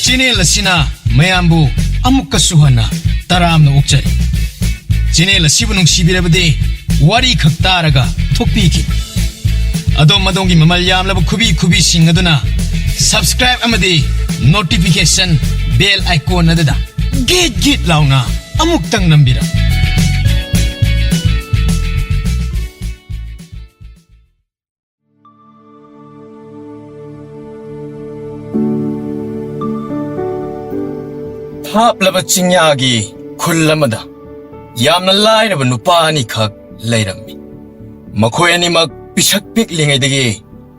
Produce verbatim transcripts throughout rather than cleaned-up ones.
Channel ꯑꯁꯤꯅ ꯃꯌꯥꯝꯕꯨ ꯑꯃꯨꯛꯀꯁꯨ ꯍꯟꯅ ꯇꯔꯥꯝꯅ ꯑꯣꯛꯆꯔꯤ꯫ ꯆꯦꯅꯦꯜ ꯑꯁꯤꯕꯨ ꯅꯨꯡꯁꯤꯕꯤꯔꯕꯗꯤ ꯋꯥꯔꯤ ꯈꯛ ꯇꯥꯔꯒ ꯊꯣꯛꯄꯤꯈꯤ꯫ ꯑꯗꯣꯝ ꯑꯗꯣꯝꯒꯤ ꯃꯃꯜ ꯌꯥꯝꯂꯕ ꯈꯨꯕꯤ ꯈꯨꯕꯤꯁꯤꯡ ꯑꯗꯨꯅ subscribe ꯑꯃꯗꯤ notification bell icon ꯑꯗꯨꯗ ꯒꯤꯠ ꯒꯤꯠ ꯂꯥꯎꯅ ꯑꯃꯨꯛꯇꯪ ꯅꯝꯕꯤꯔꯝꯃꯨ꯫ ꯊꯥꯞꯂꯕ ꯆꯤꯡꯌꯥꯒꯤ ꯈꯨꯜ ꯑꯃꯗ ꯌꯥꯝꯅ ꯂꯥꯏꯔꯕ ꯅꯨꯄꯥ ꯑꯅꯤꯈꯛ ꯂꯩꯔꯝꯃꯤ꯫ ꯃꯈꯣꯏ ꯑꯅꯤꯃꯛ ꯄꯤꯁꯛ ꯄꯤꯛꯂꯤꯉꯩꯗꯒꯤ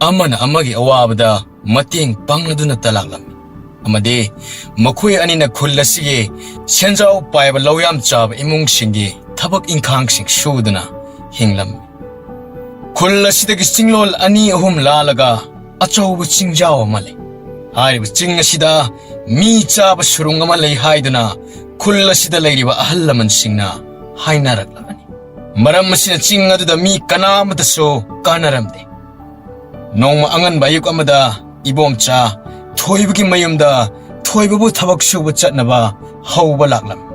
ꯑꯃꯅ ꯑꯃꯒꯤ ꯑꯋꯥꯕꯗ ꯃꯇꯦꯡ ꯄꯥꯡꯅꯗꯨꯅ ꯇꯂꯥꯛꯂꯝꯃꯤ, ꯑꯃꯗꯤ ꯃꯈꯣꯏ ꯑꯅꯤꯅ ꯈꯨꯜ ꯑꯁꯤꯒꯤ ꯁꯦꯟꯖꯥꯎ ꯄꯥꯏꯕ ꯂꯧꯌꯥꯝ ꯆꯥꯕ ꯏꯃꯨꯡꯁꯤꯡꯒꯤ ꯊꯕꯛ ꯏꯪꯈꯥꯡꯁꯤꯡ ꯁꯨꯗꯨꯅ ꯍꯤꯡꯂꯝꯃꯤ꯫ ꯈꯨꯜ ꯑꯁꯤꯗꯒꯤ ꯆꯤꯡꯂꯣꯜ ꯑꯅꯤ ꯑꯍꯨꯝ ꯂꯥꯜꯂꯒ ꯑꯆꯧꯕ ꯆꯤꯡꯖꯥꯎ ꯑꯃ ꯂꯩ꯫ ꯍꯥꯏꯔꯤꯕ ꯆꯤꯡ ꯑꯁꯤꯗ ꯃꯤ ꯆꯥꯕ ꯁꯨꯔꯨꯡ ꯑꯃ ꯂꯩ ꯍꯥꯏꯗꯨꯅ ꯈꯨꯜ ꯑꯁꯤꯗ ꯂꯩꯔꯤꯕ ꯑꯍꯜ ꯂꯃꯟꯁꯤꯡꯅ ꯍꯥꯏꯅꯔꯛꯂꯕꯅꯤ꯫ ꯃꯔꯝ ꯑꯁꯤꯅ ꯆꯤꯡ ꯑꯗꯨꯗ ꯃꯤ ꯀꯅꯥ ꯑꯃꯠꯇꯁꯨ ꯀꯥꯟꯅꯔꯝꯗꯦ꯫ ꯅꯣꯡꯃ ꯑꯉꯟꯕ ꯑꯌꯨꯛ ꯑꯃꯗ ꯏꯕꯣꯝꯆꯥ ꯊꯣꯏꯕꯒꯤ ꯃꯌꯨꯝꯗ ꯊꯣꯏꯕꯕꯨ ꯊꯕꯛ ꯁꯨꯕ ꯆꯠꯅꯕ ꯍꯧꯕ ꯂꯥꯛꯂꯝꯃꯤ꯫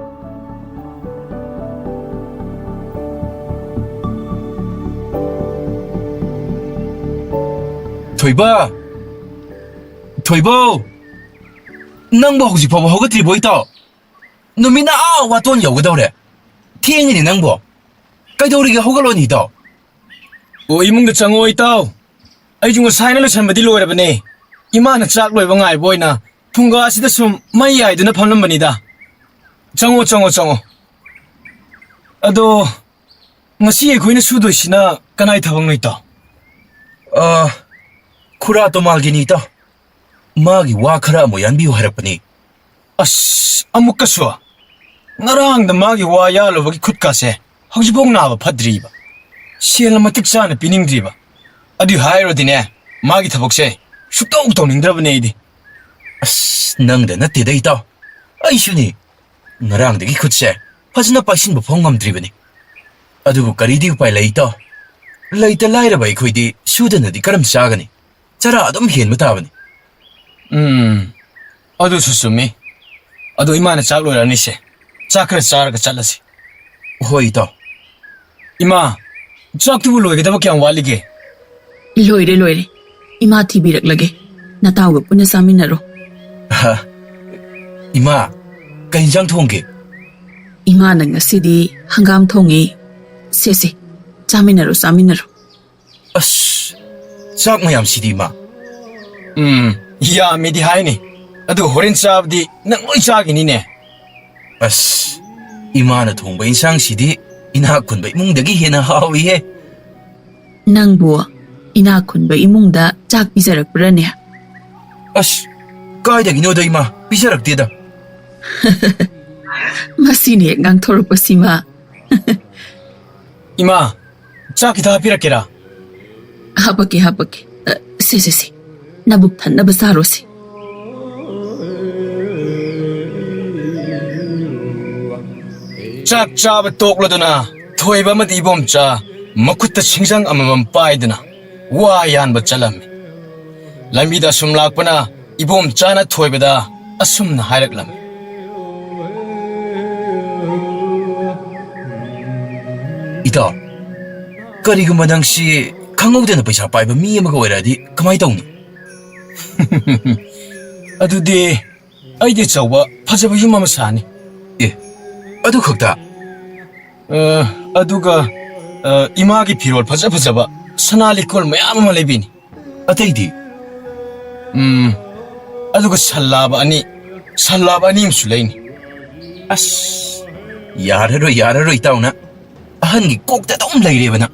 ꯊꯣꯏꯕ! ꯊꯣꯏꯕꯧ! ꯅꯪꯕꯨ ꯍꯧꯖꯤꯛ ꯐꯥꯎꯕ ꯍꯧꯒꯠꯇ꯭ꯔꯤꯕꯣ, ꯏꯇꯥꯎ? ꯅꯨꯃꯤꯠꯅ ꯑꯥ ꯋꯥꯇꯣꯟ ꯌꯧꯒꯗꯧꯔꯦ꯫ ꯊꯦꯡꯉꯤꯅꯦ ꯅꯪꯕꯣ꯫ ꯀꯩꯗꯧꯔꯤꯒꯦ? ꯍꯧꯒꯠꯂꯣꯅꯦ, ꯏꯇꯥꯎ꯫ ꯑꯣ, ꯏꯃꯨꯡꯗ ꯆꯪꯉꯣ, ꯏꯇꯥꯎ꯫ ꯑꯩꯁꯨ ꯉꯁꯥꯏꯅ ꯂꯣꯏꯁꯟꯕꯗꯤ ꯂꯣꯏꯔꯕꯅꯦ꯫ ꯏꯃꯥꯅ ꯆꯥꯛ ꯂꯣꯏꯕ ꯉꯥꯏꯕ ꯑꯣꯏꯅ ꯐꯨꯡꯒꯥꯁꯤꯗ ꯁꯨꯝ ꯃꯩ ꯌꯥꯏꯗꯨꯅ ꯐꯝꯂꯝꯕꯅꯤꯗ꯫ ꯆꯪꯉꯣ, ꯆꯪꯉꯣ, ꯆꯪꯉꯣ꯫ ꯑꯗꯣ, ꯉꯁꯤ ꯑꯩꯈꯣꯏꯅ ꯁꯨꯗꯣꯏꯁꯤꯅ ꯀꯅꯥꯏ ꯊꯕꯛꯅꯣ, ꯏꯇꯥꯎ? ꯑ, ꯈꯨꯔꯥ ꯇꯣꯃꯥꯜꯒꯤꯅꯤ, ꯏꯇꯥꯎ꯫ ꯃꯥꯒꯤ ꯋꯥ ꯈꯔ ꯑꯃꯨꯛ ꯌꯥꯟꯕꯤꯌꯨ ꯍꯥꯏꯔꯛꯄꯅꯤ꯫ ꯑꯁ, ꯑꯃꯨꯛꯀꯁꯨ? ꯉꯔꯥꯡꯗ ꯃꯥꯒꯤ ꯋꯥ ꯌꯥꯜꯂꯨꯕꯒꯤ ꯈꯨꯠꯀꯥꯁꯦ ꯍꯧꯖꯤꯛꯐꯥꯎ ꯅꯥꯕ ꯐꯠꯇ꯭ꯔꯤꯕ꯫ ꯁꯦꯜꯅ ꯃꯇꯤꯛ ꯆꯥꯅ ꯄꯤꯅꯤꯡꯗ꯭ꯔꯤꯕ꯫ ꯑꯗꯨꯏ ꯍꯥꯏꯔꯨꯔꯗꯤꯅꯦ, ꯃꯥꯒꯤ ꯊꯕꯛꯁꯦ ꯁꯨꯛꯇꯧ ꯇꯧꯅꯤꯡꯗ꯭ꯔꯕꯅꯦ ꯑꯩꯗꯤ꯫ ꯑꯁ, ꯅꯪꯗ ꯅꯠꯇꯦꯗ, ꯏꯇꯥꯎ꯫ ꯑꯩꯁꯨꯅꯤ꯫ ꯉꯔꯥꯡꯗꯒꯤ ꯈꯨꯠꯁꯦ ꯐꯖꯅ ꯄꯥꯏꯁꯤꯟꯕ ꯐꯥꯎ ꯉꯝꯗ꯭ꯔꯤꯕꯅꯤ꯫ ꯑꯗꯨꯕꯨ ꯀꯔꯤꯗꯤ ꯎꯄꯥꯏ ꯂꯩ, ꯏꯇꯥꯎ? ꯂꯩꯇ ꯂꯥꯏꯔꯕ ꯑꯩꯈꯣꯏꯗꯤ ꯁꯨꯗꯅꯗꯤ ꯀꯔꯝ ꯆꯥꯒꯅꯤ? ꯆꯔꯥ ꯑꯗꯨꯝ ꯍꯦꯟꯕ ꯇꯥꯕꯅꯤ꯫ ꯎꯝ꯫ ꯑꯗꯨꯁꯨ ꯆꯨꯝꯃꯤ꯫ ꯑꯗꯣ ꯏꯃꯥꯅ ꯆꯥꯛ ꯂꯣꯏꯔꯛꯑꯅꯤꯁꯦ꯫ ꯆꯥꯛ ꯈꯔ ꯆꯥꯔꯒ ꯆꯠꯂꯁꯤ꯫ ꯍꯣꯏ, ꯏꯇꯥꯎ꯫ ꯏꯃꯥ, ꯆꯥꯛꯇꯨꯕꯨ ꯂꯣꯏꯒꯗꯕ ꯀꯌꯥꯝ ꯋꯥꯠꯂꯤꯒꯦ? ꯂꯣꯏꯔꯦ, ꯂꯣꯏꯔꯦ꯫ ꯏꯃꯥ ꯊꯤꯕꯤꯔꯛꯂꯒꯦ꯫ ꯅꯇꯥꯎꯒ ꯄꯨꯟꯅ ꯆꯥꯃꯤꯟꯅꯔꯣ꯫ ꯍꯥ? ꯏꯃꯥ, ꯀꯩ ꯏꯟꯖꯥꯡ ꯊꯣꯡꯒꯦ? ꯏꯃꯥꯅ ꯉꯁꯤꯗꯤ ꯍꯪꯒꯥꯝ ꯊꯣꯡꯉꯤ꯫ ꯁꯦ, ꯁꯦ, ꯆꯥꯃꯤꯟꯅꯔꯣ, ꯆꯥꯃꯤꯟꯅꯔꯣ꯫ ꯑꯁ, ꯆꯥꯛ ꯃꯌꯥꯝꯁꯤꯗꯤ, ꯏꯃꯥ꯫ ꯎꯝ, ꯌꯥꯝꯃꯤꯗꯤ ꯍꯥꯏꯅꯤ꯫ ꯑꯗꯨ ꯍꯣꯔꯦꯟ ꯆꯥꯕꯗꯤ ꯅꯪ ꯂꯣꯏ ꯆꯥꯈꯤꯅꯤꯅꯦ꯫ ꯑꯁ, ꯏꯃꯥꯅ ꯊꯣꯡꯕ ꯏꯟꯁꯥꯡꯁꯤꯗꯤ ꯏꯅꯥꯛ ꯈꯨꯟꯕ ꯏꯃꯨꯡꯗꯒꯤ ꯍꯦꯟꯅ ꯍꯥꯎꯏꯍꯦ꯫ ꯅꯪꯕꯨ ꯏꯅꯥꯛ ꯈꯨꯟꯕ ꯏꯃꯨꯡꯗ ꯆꯥꯛ ꯄꯤꯖꯔꯛꯄ꯭ꯔꯅꯦ? ꯑꯁ, ꯀꯥꯏꯗꯒꯤꯅꯣꯗ, ꯏꯃꯥ, ꯄꯤꯖꯔꯛꯇꯦꯗ꯫ ꯃꯁꯤꯅ ꯍꯦꯛ ꯉꯥꯡꯊꯣꯔꯛꯄꯁꯤꯃ꯫ ꯏꯃꯥ, ꯆꯥꯛ ꯈꯤꯇ ꯍꯥꯞꯄꯤꯔꯛꯀꯦꯔꯥ? ꯍꯥꯄꯛꯀꯦ, ꯍꯥꯄꯛꯀꯦ꯫ ꯑ, ꯁꯦ, ꯁꯦ, ꯁꯦ꯫ ꯅꯕꯨꯛ ꯊꯟꯅꯕ ꯆꯥꯔꯣꯁꯦ꯫ ꯆꯥꯛ ꯆꯥꯕ ꯇꯣꯛꯂꯗꯨꯅ ꯊꯣꯏꯕ ꯑꯃꯗꯤ ꯏꯕꯣꯝꯆꯥ ꯃꯈꯨꯠꯇ ꯁꯤꯡꯖꯪ ꯑꯃꯃꯝ ꯄꯥꯏꯗꯨꯅ ꯋꯥ ꯌꯥꯟꯕ ꯆꯠꯂꯝꯃꯤ꯫ ꯂꯝꯕꯤꯗ ꯑꯁꯨꯝ ꯂꯥꯛꯄꯅ ꯏꯕꯣꯝꯆꯥꯅ ꯊꯣꯏꯕꯗ ꯑꯁꯨꯝꯅ ꯍꯥꯏꯔꯛꯂꯝꯃꯤ꯫ ꯏꯇꯥꯎ, ꯀꯔꯤꯒꯨꯝꯕ ꯅꯪꯁꯤ ꯈꯪꯍꯧꯗꯅ ꯄꯩꯁꯥ ꯄꯥꯏꯕ ꯃꯤ ꯑꯃꯒ ꯑꯣꯏꯔꯛꯑꯗꯤ ꯀꯃꯥꯏ ꯇꯧꯅꯤ? ꯑꯗꯨꯗꯤ ꯑꯩꯗꯤ ꯑꯆꯧꯕ ꯐꯖꯕ ꯌꯨꯝ ꯑꯃ ꯁꯥꯅꯤ꯫ ꯑꯦ, ꯑꯗꯨ ꯈꯛꯇ? ꯑ, ꯑꯗꯨꯒ, ꯑ, ꯏꯃꯥꯒꯤ ꯐꯤꯔꯣꯜ ꯐꯖ ꯐꯖꯕ, ꯁꯅꯥ ꯂꯤꯛꯀꯣꯜ ꯃꯌꯥꯝ ꯑꯃ ꯂꯩꯕꯤꯅꯤ꯫ ꯑꯇꯩꯗꯤ? ꯎꯝ, ꯑꯗꯨꯒ ꯁꯜꯂꯥꯕ ꯑꯅꯤ, ꯁꯜꯂꯥꯕ ꯑꯅꯤ ꯑꯃꯁꯨ ꯂꯩꯅꯤ꯫ ꯑꯁ, ꯌꯥꯔꯔꯣꯏ, ꯌꯥꯔꯔꯣꯏ, ꯏꯇꯥꯎꯅ꯫ ꯑꯍꯟꯒꯤ ꯀꯣꯛꯇ ꯑꯗꯨꯝ ꯂꯩꯔꯦꯕ ꯅꯪ꯫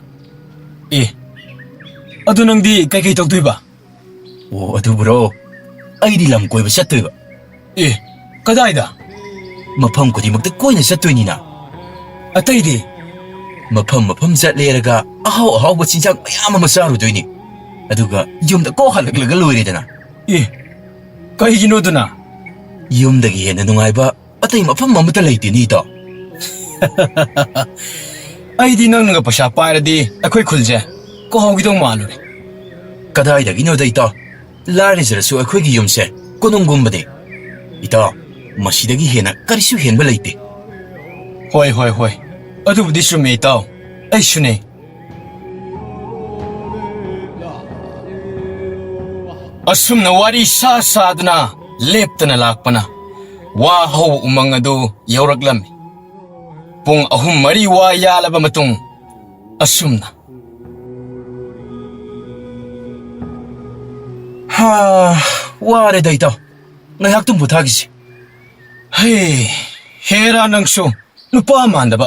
ꯑꯦ, ꯑꯗꯨ ꯅꯪꯗꯤ ꯀꯩꯀꯩ ꯇꯧꯗꯣꯏꯕ? ꯑꯣ, ꯑꯗꯨꯕꯨꯔꯣ? ꯑꯩꯗꯤ ꯂꯝ ꯀꯣꯏꯕ ꯆꯠꯇꯣꯏꯕ꯫ ꯑꯦ, ꯀꯗꯥꯏꯗ? ꯃꯐꯝ ꯈꯨꯗꯤꯡꯃꯛꯇ ꯀꯣꯏꯅ ꯆꯠꯇꯣꯏꯅꯤꯅ꯫ ꯑꯇꯩꯗꯤ? ꯃꯐꯝ ꯃꯐꯝ ꯆꯠꯂꯦꯔꯒ ꯑꯍꯥꯎ ꯑꯍꯥꯎꯕ ꯆꯤꯟꯖꯥꯛ ꯃꯌꯥꯝ ꯑꯃ ꯆꯥꯔꯨꯗꯣꯏꯅꯤ꯫ ꯑꯗꯨꯒ ꯌꯨꯝꯗ ꯀꯣꯛ ꯍꯜꯂꯛꯂꯒ ꯂꯣꯏꯔꯦꯗꯅ꯫ ꯑꯦ, ꯀꯩꯒꯤꯅꯣꯗꯨꯅ? ꯌꯨꯝꯗꯒꯤ ꯍꯦꯟꯅ ꯅꯨꯡꯉꯥꯏꯕ ꯑꯇꯩ ꯃꯐꯝ ꯑꯃꯠꯇ ꯂꯩꯇꯦꯅꯦ, ꯏꯇꯥꯎ꯫ ꯑꯩꯗꯤ ꯅꯪꯅꯒ ꯄꯩꯁꯥ ꯄꯥꯏꯔꯗꯤ ꯑꯩꯈꯣꯏ ꯈꯨꯜꯁꯦ ꯀꯣꯍꯧꯈꯤꯗꯧ ꯃꯥꯜꯂꯨꯔꯦ꯫ ꯀꯗꯥꯏꯗꯒꯤꯅꯣꯗ, ꯏꯇꯥꯎ? ꯂꯥꯏꯔꯖꯔꯁꯨ ꯑꯩꯈꯣꯏꯒꯤ ꯌꯨꯝꯁꯦ ꯀꯣꯅꯨꯡꯒꯨꯝꯕꯅꯤ꯫ ꯏꯇꯥꯎ, ꯃꯁꯤꯗꯒꯤ ꯍꯦꯟꯅ ꯀꯔꯤꯁꯨ ꯍꯦꯟꯕ ꯂꯩꯇꯦ꯫ ꯍꯣꯏ, ꯍꯣꯏ, ꯍꯣꯏ꯫ ꯑꯗꯨꯕꯨꯗꯤ ꯆꯨꯝꯃꯦ, ꯏꯇꯥꯎ꯫ ꯑꯩꯁꯨꯅꯦ꯫ ꯑꯁꯨꯝꯅ ꯋꯥꯔꯤ ꯁꯥ ꯁꯥꯗꯨꯅ ꯂꯦꯞꯇꯅ ꯂꯥꯛꯄꯅ ꯋꯥ ꯍꯧꯕ ꯎꯃꯪ ꯑꯗꯨ ꯌꯧꯔꯛꯂꯝꯃꯤ꯫ ꯄꯨꯡ ꯑꯍꯨꯝ ꯃꯔꯤ ꯋꯥ ꯌꯥꯜꯂꯕ ꯃꯇꯨꯡ ꯑꯁꯨꯝꯅ꯫ ꯍꯥ, ꯋꯥꯔꯦꯗ ꯏꯇꯥꯎ꯫ ꯉꯥꯏꯍꯥꯛꯇꯪ ꯄꯣꯊꯥꯈꯤꯁꯤ꯫ ꯍꯦ, ꯍꯦꯔꯥ ꯅꯪꯁꯨ, ꯅꯨꯄꯥ ꯃꯥꯟꯗꯕ꯫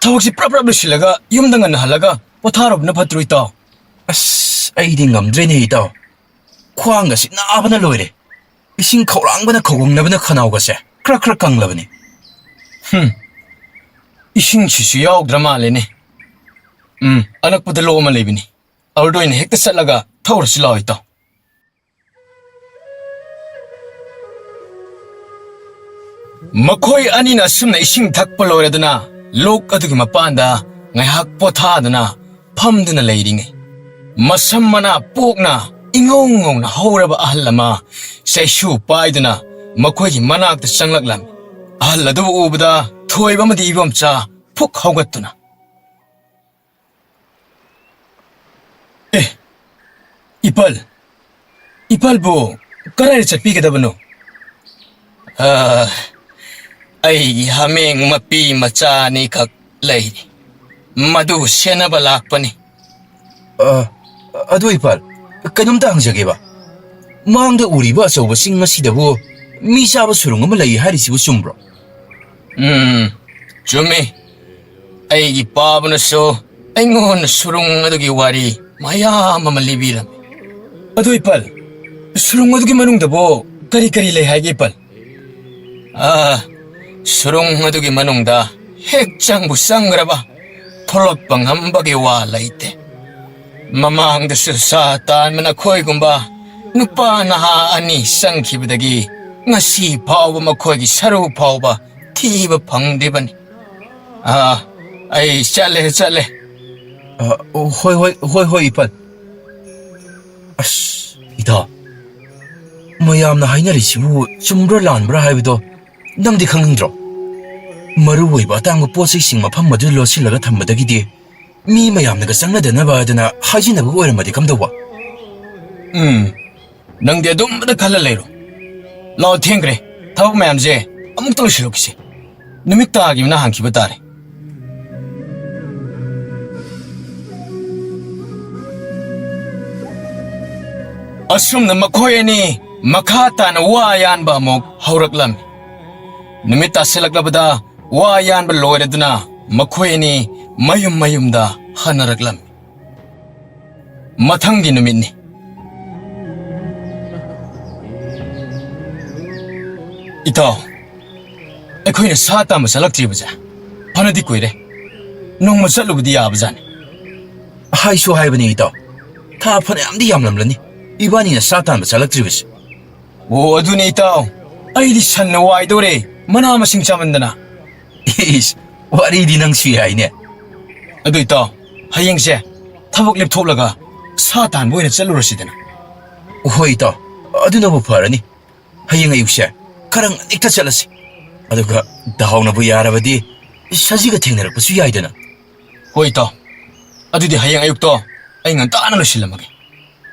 ꯊꯕꯛꯁꯤ ꯄ꯭ꯔꯞ ꯄ꯭ꯔꯞ ꯂꯣꯏꯁꯤꯜꯂꯒ ꯌꯨꯝꯗ ꯉꯟꯅ ꯍꯜꯂꯒ ꯄꯣꯊꯥꯔꯨꯕꯅ ꯐꯠꯇ꯭ꯔꯣ, ꯏꯇꯥꯎ? ꯑꯁ, ꯑꯩꯗꯤ ꯉꯝꯗ꯭ꯔꯦꯅꯦ, ꯏꯇꯥꯎ꯫ ꯈ꯭ꯋꯥꯡꯒꯁꯤ ꯅꯥꯕꯅ ꯂꯣꯏꯔꯦ꯫ ꯏꯁꯤꯡ ꯈꯧꯔꯥꯡꯕꯅ ꯈꯧꯒꯪꯅꯕꯅ ꯈꯅꯥꯎꯒꯁꯦ ꯈꯔ ꯈꯔ ꯀꯪꯂꯕꯅꯤ꯫ ꯍꯨꯝ, ꯏꯁꯤꯡꯁꯤꯁꯨ ꯌꯥꯎꯗ꯭ꯔ ꯃꯥꯜꯂꯦꯅꯦ꯫ ꯎꯝ, ꯑꯅꯛꯄꯗ ꯂꯣꯛ ꯑꯃ ꯂꯩꯕꯅꯤ꯫ ꯑꯗꯨꯗ ꯑꯣꯏꯅ ꯍꯦꯛꯇ ꯆꯠꯂꯒ ꯊꯛꯎꯔꯁꯤ ꯂꯥꯎ, ꯏꯇꯥꯎ꯫ ꯃꯈꯣꯏ ꯑꯅꯤꯅ ꯑꯁꯨꯝꯅ ꯏꯁꯤꯡ ꯊꯛꯄ ꯂꯣꯏꯔꯗꯨꯅ ꯂꯣꯛ ꯑꯗꯨꯒꯤ ꯃꯄꯥꯟꯗ ꯉꯥꯏꯍꯥꯛ ꯄꯣꯊꯥꯗꯨꯅ ꯐꯝꯗꯨꯅ ꯂꯩꯔꯤꯉꯩ, ꯃꯁꯝ ꯃꯅꯥ ꯄꯣꯛꯅ ꯏꯉꯧ ꯉꯧꯅ ꯍꯧꯔꯕ ꯑꯍꯜ ꯑꯃ ꯆꯩꯁꯨ ꯄꯥꯏꯗꯨꯅ ꯃꯈꯣꯏꯒꯤ ꯃꯅꯥꯛꯇ ꯆꯪꯂꯛꯂꯝꯃꯤ꯫ ꯑꯍꯜ ꯑꯗꯨꯕꯨ ꯎꯕꯗ ꯊꯣꯏꯕ ꯑꯃꯗꯤ ꯏꯕꯣꯝꯆꯥ ꯐꯨꯛ ꯍꯧꯒꯠꯇꯨꯅ, "ꯑꯦ, ꯏꯄꯜ, ꯏꯄꯜꯕꯨ ꯀꯗꯥꯏꯗ ꯆꯠꯄꯤꯒꯗꯕꯅꯣ?" "ꯑ, ꯑꯩꯒꯤ ꯍꯥꯃꯦꯡ ꯃꯄꯤ ꯃꯆꯥ ꯑꯅꯤꯈꯛ ꯂꯩꯔꯤ, ꯃꯗꯨ ꯁꯦꯟꯅꯕ ꯂꯥꯛꯄꯅꯤ꯫" "ꯑ, ꯑꯗꯨ ꯏꯄꯜ, ꯀꯩꯅꯣꯝꯇ ꯍꯪꯖꯒꯦꯕ꯫ ꯃꯥꯡꯗ ꯎꯔꯤꯕ ꯑꯆꯧꯕ ꯆꯤꯡ ꯑꯁꯤꯗꯕꯨ ꯃꯤ ꯆꯥꯕ ꯁꯨꯔꯨꯡ ꯑꯃ ꯂꯩ ꯍꯥꯏꯔꯤꯁꯤꯕꯨ ꯆꯨꯝꯕ꯭ꯔꯣ?" "ꯎꯝ, ꯆꯨꯝꯃꯤ꯫ ꯑꯩꯒꯤ ꯄꯥꯕꯅꯁꯨ ꯑꯩꯉꯣꯟꯗ ꯁꯨꯔꯨꯡ ꯑꯗꯨꯒꯤ ꯋꯥꯔꯤ ꯃꯌꯥꯝ ꯑꯃ ꯂꯤꯕꯤꯔꯝꯃꯤ꯫" "ꯑꯗꯨ ꯏꯄꯜ, ꯁꯨꯔꯨꯡ ꯑꯗꯨꯒꯤ ꯃꯅꯨꯡꯗꯕꯨ ꯀꯔꯤ ꯀꯔꯤ ꯂꯩ ꯍꯥꯏꯒꯦ, ꯏꯄꯜ?" "ꯑꯥ, ꯁꯨꯔꯨꯡ ꯑꯗꯨꯒꯤ ꯃꯅꯨꯡꯗ ꯍꯦꯛ ꯆꯪꯕꯨ ꯆꯪꯈ꯭ꯔꯕ, ꯊꯣꯛꯂꯛꯄ ꯉꯝꯕꯒꯤ ꯋꯥ ꯂꯩꯇꯦ꯫ ꯃꯃꯥꯡꯗꯁꯨ ꯁꯥ ꯇꯥꯟꯕ ꯅꯈꯣꯏꯒꯨꯝꯕ ꯅꯨꯄꯥ ꯅꯍꯥ ꯑꯅꯤ ꯆꯪꯈꯤꯕꯗꯒꯤ ꯉꯁꯤ ꯐꯥꯎꯕ ꯃꯈꯣꯏꯒꯤ ꯁꯔꯨ ꯐꯥꯎꯕ ꯊꯤꯕ ꯐꯪꯗ꯭ꯔꯤꯕꯅꯤ꯫" "ꯑꯥ, ꯑꯩ ꯆꯠꯂꯦ, ꯆꯠꯂꯦ꯫" "ꯑ, ꯍꯣꯏ, ꯍꯣꯏ, ꯍꯣꯏ, ꯍꯣꯏ, ꯏꯄꯜ꯫" ꯑꯁ, ꯏꯇꯥꯎ, ꯃꯌꯥꯝꯅ ꯍꯥꯏꯅꯔꯤꯁꯤꯕꯨ ꯆꯨꯝꯕ꯭ꯔꯥ ꯂꯥꯟꯕ꯭ꯔꯥ ꯍꯥꯏꯕꯗꯣ ꯅꯪꯗꯤ ꯈꯪꯅꯤꯡꯗ꯭ꯔꯣ? ꯃꯔꯨ ꯑꯣꯏꯕ ꯑꯇꯥꯡꯕ ꯄꯣꯠ ꯆꯩꯁꯤꯡ ꯃꯐꯝ ꯑꯗꯨ ꯂꯣꯠꯁꯤꯜꯂꯒ ꯊꯝꯕꯗꯒꯤꯗꯤ ꯃꯤ ꯃꯌꯥꯝꯅꯒ ꯆꯪꯅꯗꯅꯕ ꯍꯥꯏꯗꯅ ꯍꯥꯏꯖꯤꯟꯅꯕ ꯑꯣꯏꯔꯝꯃꯗꯤ ꯀꯝꯗꯧꯕ? ꯎꯝ, ꯅꯪꯗꯤ ꯑꯗꯨꯝꯕꯗ ꯈꯜꯂ ꯂꯩꯔꯣ꯫ ꯂꯥꯛꯑꯣ, ꯊꯦꯡꯈ꯭ꯔꯦ꯫ ꯊꯕꯛ ꯃꯌꯥꯝꯁꯦ ꯑꯃꯨꯛꯇ ꯂꯣꯏꯁꯤꯜꯂꯨꯈꯤꯁꯦ꯫ ꯅꯨꯃꯤꯠ ꯇꯥꯈꯤꯕꯅ ꯍꯥꯟꯈꯤꯕ ꯇꯥꯔꯦ꯫ ꯑꯁꯨꯝꯅ ꯃꯈꯣꯏ ꯑꯅꯤ ꯃꯈꯥ ꯇꯥꯅ ꯋꯥ ꯌꯥꯟꯕ ꯑꯃꯨꯛ ꯍꯧꯔꯛꯂꯝꯃꯤ꯫ ꯅꯨꯃꯤꯠ ꯇꯥꯁꯤꯜꯂꯛꯂꯕꯗ ꯋꯥ ꯌꯥꯟꯕ ꯂꯣꯏꯔꯗꯨꯅ ꯃꯈꯣꯏ ꯑꯅꯤ ꯃꯌꯨꯝ ꯃꯌꯨꯝꯗ ꯍꯟꯅꯔꯛꯂꯝꯃꯤ꯫ ꯃꯊꯪꯒꯤ ꯅꯨꯃꯤꯠꯅꯤ꯫ ꯏꯇꯥꯎ, ꯑꯩꯈꯣꯏꯅ ꯁꯥ ꯇꯥꯟꯕ ꯆꯠꯂꯛꯇ꯭ꯔꯤꯕꯁꯦ ꯐꯅꯗꯤ ꯀꯨꯏꯔꯦ꯫ ꯅꯣꯡꯃ ꯆꯠꯂꯨꯕꯗꯤ ꯌꯥꯕꯖꯥꯠꯅꯤ꯫ ꯍꯥꯏꯁꯨ ꯍꯥꯏꯕꯅꯤ ꯏꯇꯥꯎ, ꯊꯥ ꯐꯅꯌꯥꯝꯗꯤ ꯌꯥꯝꯂꯝꯂꯅꯤ ꯏꯕꯥꯅꯤꯅ ꯁꯥ ꯇꯥꯟꯕ ꯆꯠꯂꯛꯇ꯭ꯔꯤꯕꯁꯦ꯫ ꯑꯣ, ꯑꯗꯨꯅꯦ ꯏꯇꯥꯎ, ꯑꯩꯗꯤ ꯁꯟꯅ ꯋꯥꯏꯗꯧꯔꯦ, ꯃꯅꯥ ꯃꯁꯤꯡ ꯆꯥꯃꯟꯗꯅ꯫ ꯏꯁ, ꯋꯥꯔꯤꯗꯤ ꯅꯪꯁꯨ ꯌꯥꯏꯅꯦ꯫ ꯑꯗꯨ ꯏꯇꯥꯎ, ꯍꯌꯦꯡꯁꯦ ꯊꯕꯛ ꯂꯦꯞꯊꯣꯛꯂꯒ ꯁꯥ ꯇꯥꯟꯕ ꯑꯣꯏꯅ ꯆꯠꯂꯨꯔꯁꯤꯗꯅ꯫ ꯍꯣꯏ ꯏꯇꯥꯎ, ꯑꯗꯨꯅꯕꯨ ꯐꯔꯅꯤ꯫ ꯍꯌꯦꯡ ꯑꯌꯨꯛꯁꯦ ꯈꯔ ꯉꯟꯅ ꯍꯦꯛꯇ ꯆꯠꯂꯁꯤ꯫ ꯑꯗꯨꯒ ꯗꯥꯎꯅꯕꯨ ꯌꯥꯔꯕꯗꯤ ꯁꯖꯤꯒ ꯊꯦꯡꯅꯔꯛꯄꯁꯨ ꯌꯥꯏꯗꯅ꯫ ꯍꯣꯏ ꯏꯇꯥꯎ, ꯑꯗꯨꯗꯤ ꯍꯌꯦꯡ ꯑꯌꯨꯛꯇꯣ ꯑꯩ ꯉꯟꯇꯥꯅ ꯂꯣꯏꯁꯤꯜꯂꯝꯃꯒꯦ꯫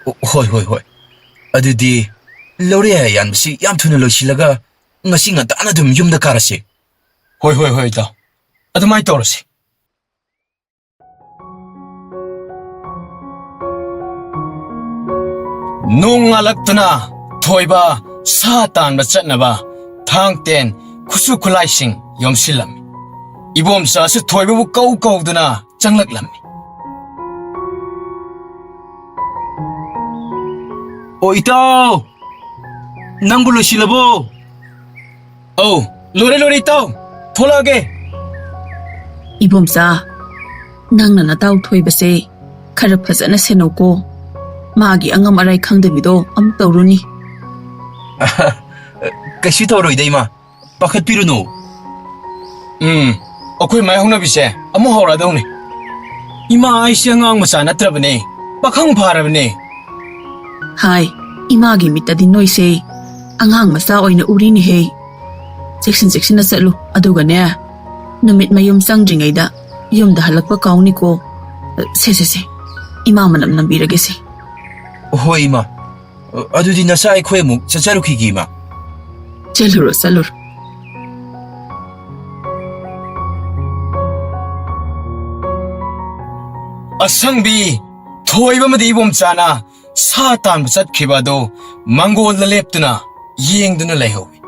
ꯑꯣ, ꯍꯣꯏ, ꯍꯣꯏ, ꯍꯣꯏ꯫ ꯑꯗꯨꯗꯤ ꯂꯧꯔꯦ ꯌꯥꯟꯕꯁꯤ ꯌꯥꯝ ꯊꯨꯅ ꯂꯣꯏꯁꯤꯜꯂꯒ ꯉꯁꯤ ꯉꯟꯇꯥꯅ ꯑꯗꯨꯝ ꯌꯨꯝꯗ ꯀꯥꯔꯁꯤ꯫ ꯍꯣꯏ, ꯍꯣꯏ, ꯍꯣꯏ, ꯏꯇꯥꯎ꯫ ꯑꯗꯨꯃꯥꯏꯅ ꯇꯧꯔꯁꯤ꯫ ꯅꯣꯡꯉꯥꯜꯂꯛꯇꯨꯅ ꯊꯣꯏꯕ ꯁꯥ ꯇꯥꯟꯕ ꯆꯠꯅꯕ ꯊꯥꯡ ꯇꯦꯟ ꯈꯨꯠꯁꯨ ꯈꯨꯠꯂꯥꯏꯁꯤꯡ ꯌꯣꯝꯁꯤꯜꯂꯝꯃꯤ꯫ ꯏꯕꯣꯝꯆꯥꯁꯨ ꯊꯣꯏꯕꯕꯨ ꯀꯧ ꯀꯧꯗꯨꯅ ꯆꯪꯂꯛꯂꯝꯃꯤ꯫ ꯑꯣ ꯏꯇꯥꯎ, ꯅꯪꯕꯨ ꯂꯣꯏꯁꯤꯜꯂꯕꯣ? ꯑꯧ, ꯂꯣꯏꯔꯦ, ꯂꯣꯏꯔꯦ, ꯏꯇꯥꯎ꯫ ꯊꯣꯛꯂꯛꯑꯒꯦ꯫ ꯏꯕꯣꯝꯆꯥ, ꯅꯪꯅ ꯅꯇꯥꯎ ꯊꯣꯏꯕꯁꯦ ꯈꯔ ꯐꯖꯅ ꯁꯦꯟꯅꯧꯀꯣ꯫ ꯃꯥꯒꯤ ꯑꯉꯝ ꯑꯔꯥꯏ ꯈꯪꯗꯕꯤꯗꯣ ꯑꯃꯨꯛ ꯇꯧꯔꯨꯅꯤ꯫ ꯀꯩꯁꯨ ꯇꯧꯔꯣꯏꯗ, ꯏꯃꯥ꯫ ꯄꯥꯈꯠꯄꯤꯔꯨꯅꯨ꯫ ꯎꯝ, ꯑꯩꯈꯣꯏ ꯃꯥꯏ ꯍꯧꯅꯕꯤꯁꯦ ꯑꯃꯨꯛ ꯍꯧꯔꯛꯑꯗꯧꯅꯤ꯫ ꯏꯃꯥ ꯑꯩꯁꯦ ꯑꯉꯥꯡ ꯃꯆꯥ ꯅꯠꯇ꯭ꯔꯕꯅꯦ, ꯄꯥꯈꯪ ꯐꯥꯔꯕꯅꯦ꯫ ꯍꯥꯏ, ꯏꯃꯥꯒꯤ ꯃꯤꯠꯇꯗꯤ ꯅꯣꯏꯁꯦ ꯑꯉꯥꯡ ꯃꯆꯥ ꯑꯣꯏꯅ ꯎꯔꯤꯅꯦꯍꯦ꯫ ꯆꯦꯛꯁꯤꯟ ꯆꯦꯛꯁꯤꯟꯅ ꯆꯠꯂꯨ, ꯑꯗꯨꯒꯅꯦ, ꯅꯨꯃꯤꯠ ꯃꯌꯨꯝ ꯆꯪꯗ꯭ꯔꯤꯉꯩꯗ ꯌꯨꯝꯗ ꯍꯜꯂꯛꯄ ꯀꯥꯎꯅꯤꯀꯣ꯫ ꯁꯦ, ꯁꯦ, ꯁꯦ, ꯏꯃꯥ ꯃꯅꯝ ꯅꯝꯕꯤꯔꯒꯦꯁꯦ꯫ ꯍꯣꯏ, ꯏꯃꯥ꯫ ꯑꯗꯨꯗꯤ ꯅꯁꯥ ꯑꯩꯈꯣꯏ ꯑꯃꯨꯛ ꯆꯠꯆꯔꯨꯈꯤꯒꯦ, ꯏꯃꯥ꯫ ꯆꯠꯂꯨꯔꯣ, ꯆꯠꯂꯨꯔꯣ꯫ ꯑꯁꯪꯕꯤ, ꯊꯣꯏꯕ ꯑꯃꯗꯤ ꯏꯕꯣꯝꯆꯥꯅ ꯁꯥ ꯇꯥꯟꯕ ꯆꯠꯈꯤꯕ ꯑꯗꯨ ꯃꯪꯒꯣꯜꯗ ꯂꯦꯞꯇꯨꯅ ꯌꯦꯡꯗꯨꯅ ꯂꯩꯍꯧꯏ꯫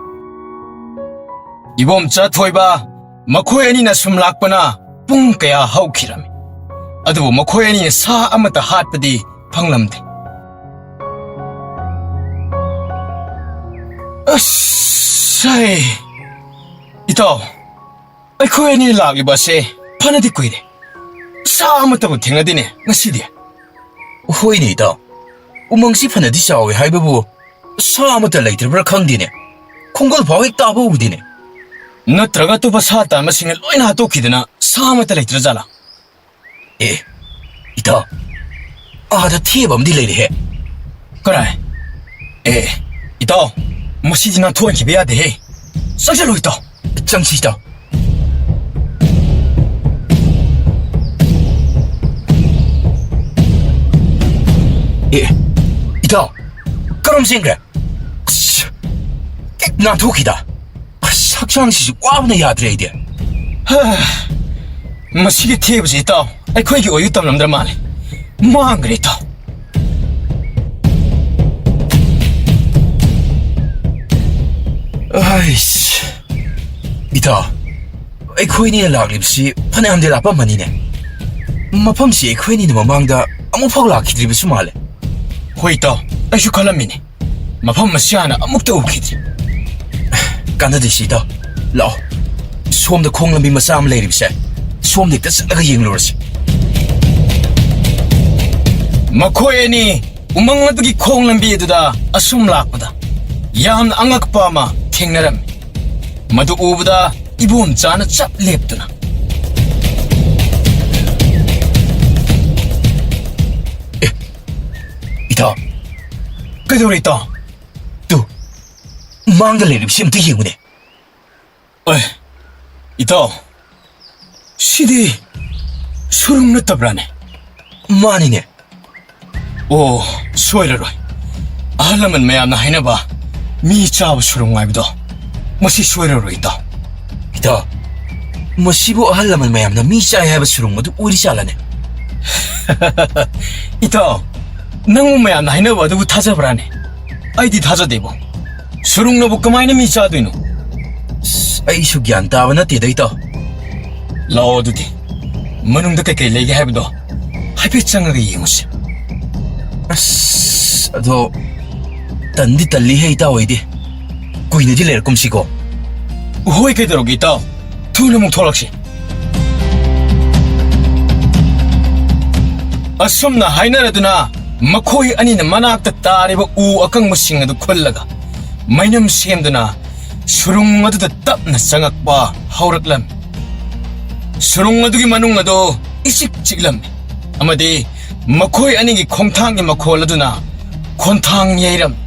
ꯏꯕꯣꯝꯆꯥ, ꯊꯣꯏꯕ, ꯃꯈꯣꯏ ꯑꯅꯤꯅ ꯁꯨꯝ ꯂꯥꯛꯄꯅ ꯄꯨꯡ ꯀꯌꯥ ꯍꯧꯈꯤꯔꯝꯃꯤ, ꯑꯗꯨꯕꯨ ꯃꯈꯣꯏ ꯑꯅꯤꯅ ꯁꯥ ꯑꯃꯠꯇ ꯍꯥꯠꯄꯗꯤ ꯐꯪꯂꯝꯗꯦ꯫ ꯑꯁ, ꯍꯩ꯫ ꯏꯇꯥꯎ, ꯑꯩꯈꯣꯏ ꯑꯅꯤ ꯂꯥꯛꯂꯤꯕ ꯑꯁꯦ ꯐꯅꯗꯤ ꯀꯨꯏꯔꯦ꯫ ꯁꯥ ꯑꯃꯠꯇꯕꯨ ꯊꯦꯡꯅꯗꯦꯅꯦ ꯉꯁꯤꯗꯤ꯫ ꯍꯣꯏꯅꯦ ꯏꯇꯥꯎ, ꯎꯃꯪꯁꯤ ꯐꯅꯗꯤ ꯆꯥꯎꯋꯦ ꯍꯥꯏꯕꯕꯨ ꯁꯥ ꯑꯃꯠꯇ ꯂꯩꯇ꯭ꯔꯕ꯭ꯔꯥ ꯈꯪꯗꯦꯅꯦ꯫ ꯈꯣꯡꯒꯨꯜ ꯐꯥꯎ ꯍꯦꯛ ꯇꯥꯕ ꯎꯗꯦꯅꯦ꯫ ꯅꯠꯇ꯭ꯔꯒ ꯑꯇꯣꯞꯄ ꯁꯥ ꯇꯥꯟꯕꯁꯤꯡꯅ ꯂꯣꯏꯅ ꯍꯥꯠꯇꯣꯛꯈꯤꯗꯅ ꯁꯥ ꯑꯃꯠꯇ ꯂꯩꯇ꯭ꯔꯖꯥꯠꯂꯥ? ꯑꯦ, ꯏꯇꯥꯎ, ꯑꯥꯗ ꯊꯦꯕ ꯑꯃꯗꯤ ꯂꯩꯔꯦꯍꯦ꯫ ꯀꯔꯥꯏ? ꯑꯦ, ꯏꯇꯥꯎ, ꯃꯁꯤꯗꯤ ꯅꯥꯟꯊꯣꯛꯍꯟꯈꯤꯕ ꯌꯥꯗꯦꯍꯦ꯫ ꯆꯪꯁꯤꯜꯂꯨ, ꯏꯇꯥꯎ꯫ ꯆꯪꯁꯤ, ꯏꯇꯥꯎ꯫ ꯑꯦ, ꯏꯇꯥꯎ, ꯀꯔꯝ ꯆꯦꯟꯈ꯭ꯔꯦ? ꯑꯁ, ꯍꯦꯛ ꯅꯥꯟꯊꯣꯛꯈꯤꯗ꯫ ꯑꯁ, ꯍꯛꯆꯥꯡꯁꯤꯁꯨ ꯋꯥꯕꯅ ꯌꯥꯗ꯭ꯔꯦ ꯑꯩꯗꯤ꯫ ꯍꯥ, ꯃꯁꯤꯒꯤ ꯊꯦꯕꯁꯤ, ꯏꯇꯥꯎ, ꯑꯩꯈꯣꯏꯒꯤ ꯑꯣꯏꯌꯨ ꯇꯝꯂꯝꯗ꯭ꯔ ꯃꯥꯜꯂꯦ꯫ ꯃꯥꯡꯈ꯭ꯔꯦ, ꯏꯇꯥꯎ꯫ ꯑꯩꯁ, ꯏꯇꯥꯎ, ꯑꯩꯈꯣꯏꯅꯤꯅ ꯂꯥꯛꯂꯤꯕꯁꯤ ꯐꯅꯌꯥꯝꯗꯤ ꯂꯥꯞꯄꯝꯃꯅꯤꯅꯦ꯫ ꯃꯐꯝꯁꯤ ꯑꯩꯈꯣꯏꯅꯤꯅ ꯃꯃꯥꯡꯗ ꯑꯃꯨꯛꯐꯥꯎ ꯂꯥꯛꯈꯤꯗ꯭ꯔꯤꯕꯁꯨ ꯃꯥꯜꯂꯦ꯫ ꯍꯣꯏ, ꯏꯇꯥꯎ, ꯑꯩꯁꯨ ꯈꯜꯂꯝꯃꯤꯅꯦ꯫ ꯃꯐꯝ ꯑꯁꯤ ꯍꯥꯟꯅ ꯑꯃꯨꯛꯇ ꯎꯈꯤꯗ꯭ꯔꯤ꯫ ꯀꯥꯟꯅꯗꯦ ꯁꯤ, ꯏꯇꯥꯎ꯫ ꯂꯥꯛꯑꯣ, ꯁꯣꯝꯗ ꯈꯣꯡ ꯂꯝꯕꯤ ꯃꯆꯥ ꯑꯃ ꯂꯩꯔꯤꯕꯁꯦ, ꯁꯣꯝꯗ ꯍꯦꯛꯇ ꯆꯠꯂꯒ ꯌꯦꯡꯂꯨꯔꯁꯤ꯫ ꯃꯈꯣꯏ ꯑꯅꯤ ꯎꯃꯪ ꯑꯗꯨꯒꯤ ꯈꯣꯡ ꯂꯝꯕꯤ ꯑꯗꯨꯗ ꯑꯁꯨꯝ ꯂꯥꯛꯄꯗ ꯌꯥꯝꯅ ꯑꯉꯛꯄ ꯑꯃ ꯊꯦꯡꯅꯔꯝꯃꯤ꯫ ꯃꯗꯨ ꯎꯕꯗ ꯏꯕꯣꯝꯆꯥꯅ ꯆꯞ ꯂꯦꯞꯇꯨꯅ, "ꯑꯦ, ꯏꯇꯥꯎ, ꯀꯩꯗꯧꯔꯦ, ꯏꯇꯥꯎ? ꯇꯨ, ꯃꯥꯡꯗ ꯂꯩꯔꯤꯕꯁꯤ ꯑꯝꯇ ꯌꯦꯡꯉꯨꯅꯦ꯫ ꯑꯦ, ꯏꯇꯥꯎ, ꯁꯤꯗꯤ ꯁꯨꯔꯨꯡ ꯅꯠꯇꯕ꯭ꯔꯥꯅꯦ? ꯃꯥꯅꯤꯅꯦ꯫ ꯑꯣ, ꯁꯣꯏꯔꯔꯣꯏ꯫ ꯑꯍꯜ ꯂꯃꯟ ꯃꯌꯥꯝꯅ ꯍꯥꯏꯅꯕ ꯃꯤ ꯆꯥꯕ ꯁꯨꯔꯨꯡ ꯍꯥꯏꯕꯗꯣ, ꯃꯁꯤ ꯁꯣꯏꯔꯔꯣꯏ, ꯏꯇꯥꯎ꯫ ꯏꯇꯥꯎ, ꯃꯁꯤꯕꯨ ꯑꯍꯜ ꯂꯃꯟ ꯃꯌꯥꯝꯅ ꯃꯤ ꯆꯥꯏ ꯍꯥꯏꯕ ꯁꯨꯔꯨꯡ ꯑꯗꯨ ꯑꯣꯏꯔꯤ ꯖꯥꯠꯂꯅꯦ? ꯏꯇꯥꯎ, ꯅꯪꯕꯨ ꯃꯌꯥꯝꯅ ꯍꯥꯏꯅꯕ ꯑꯗꯨꯕꯨ ꯊꯥꯖꯕ꯭ꯔꯥꯅꯦ? ꯑꯩꯗꯤ ꯊꯥꯖꯗꯦꯕꯣ꯫ ꯁꯨꯔꯨꯡꯅꯕꯨ ꯀꯃꯥꯏꯅ ꯃꯤ ꯆꯥꯗꯣꯏꯅꯣ? ꯑꯁ, ꯑꯩꯁꯨ ꯒ꯭ꯌꯥꯟ ꯇꯥꯕ ꯅꯠꯇꯦꯗ, ꯏꯇꯥꯎ꯫ ꯂꯥꯛꯑꯣ ꯑꯗꯨꯗꯤ, ꯃꯅꯨꯡꯗ ꯀꯩꯀꯩ ꯂꯩꯒꯦ ꯍꯥꯏꯕꯗꯣ ꯍꯥꯏꯐꯦꯠ ꯆꯪꯉꯒ ꯌꯦꯡꯉꯨꯁꯤ꯫ ꯑꯁ, ꯑꯗꯣ ꯇꯟꯗꯤ ꯇꯜꯂꯤꯍꯦ, ꯏꯇꯥꯎ, ꯑꯩꯗꯤ꯫ ꯀꯨꯏꯅꯗꯤ ꯂꯩꯔꯛꯀꯨꯝꯁꯤꯀꯣ꯫ ꯍꯣꯏ, ꯀꯩꯗꯧꯔꯒꯦ, ꯏꯇꯥꯎ? ꯊꯨꯅ ꯑꯃꯨꯛ ꯊꯣꯛꯂꯛꯁꯤ꯫ ꯑꯁꯨꯝꯅ ꯍꯥꯏꯅꯔꯗꯨꯅ ꯃꯈꯣꯏ ꯑꯅꯤꯅ ꯃꯅꯥꯛꯇ ꯇꯥꯔꯤꯕ ꯎ ꯑꯀꯪꯕꯁꯤꯡ ꯑꯗꯨ ꯈꯨꯜꯂꯒ ꯃꯩꯅꯝ ꯁꯦꯝꯗꯨꯅ ꯁꯨꯔꯨꯡ ꯑꯗꯨꯗ ꯇꯞꯅ ꯆꯪꯉꯛꯄ ꯍꯧꯔꯛꯂꯝꯃꯤ꯫ ꯁꯨꯔꯨꯡ ꯑꯗꯨꯒꯤ ꯃꯅꯨꯡ ꯑꯗꯨ ꯏꯆꯤꯛ ꯆꯤꯛꯂꯝꯃꯤ ꯑꯃꯗꯤ ꯃꯈꯣꯏ ꯑꯅꯤꯒꯤ ꯈꯣꯡꯊꯥꯡꯒꯤ ꯃꯈꯣꯜ ꯑꯗꯨꯅ ꯈꯣꯟꯊꯥꯡ ꯌꯩꯔꯝꯃꯤ꯫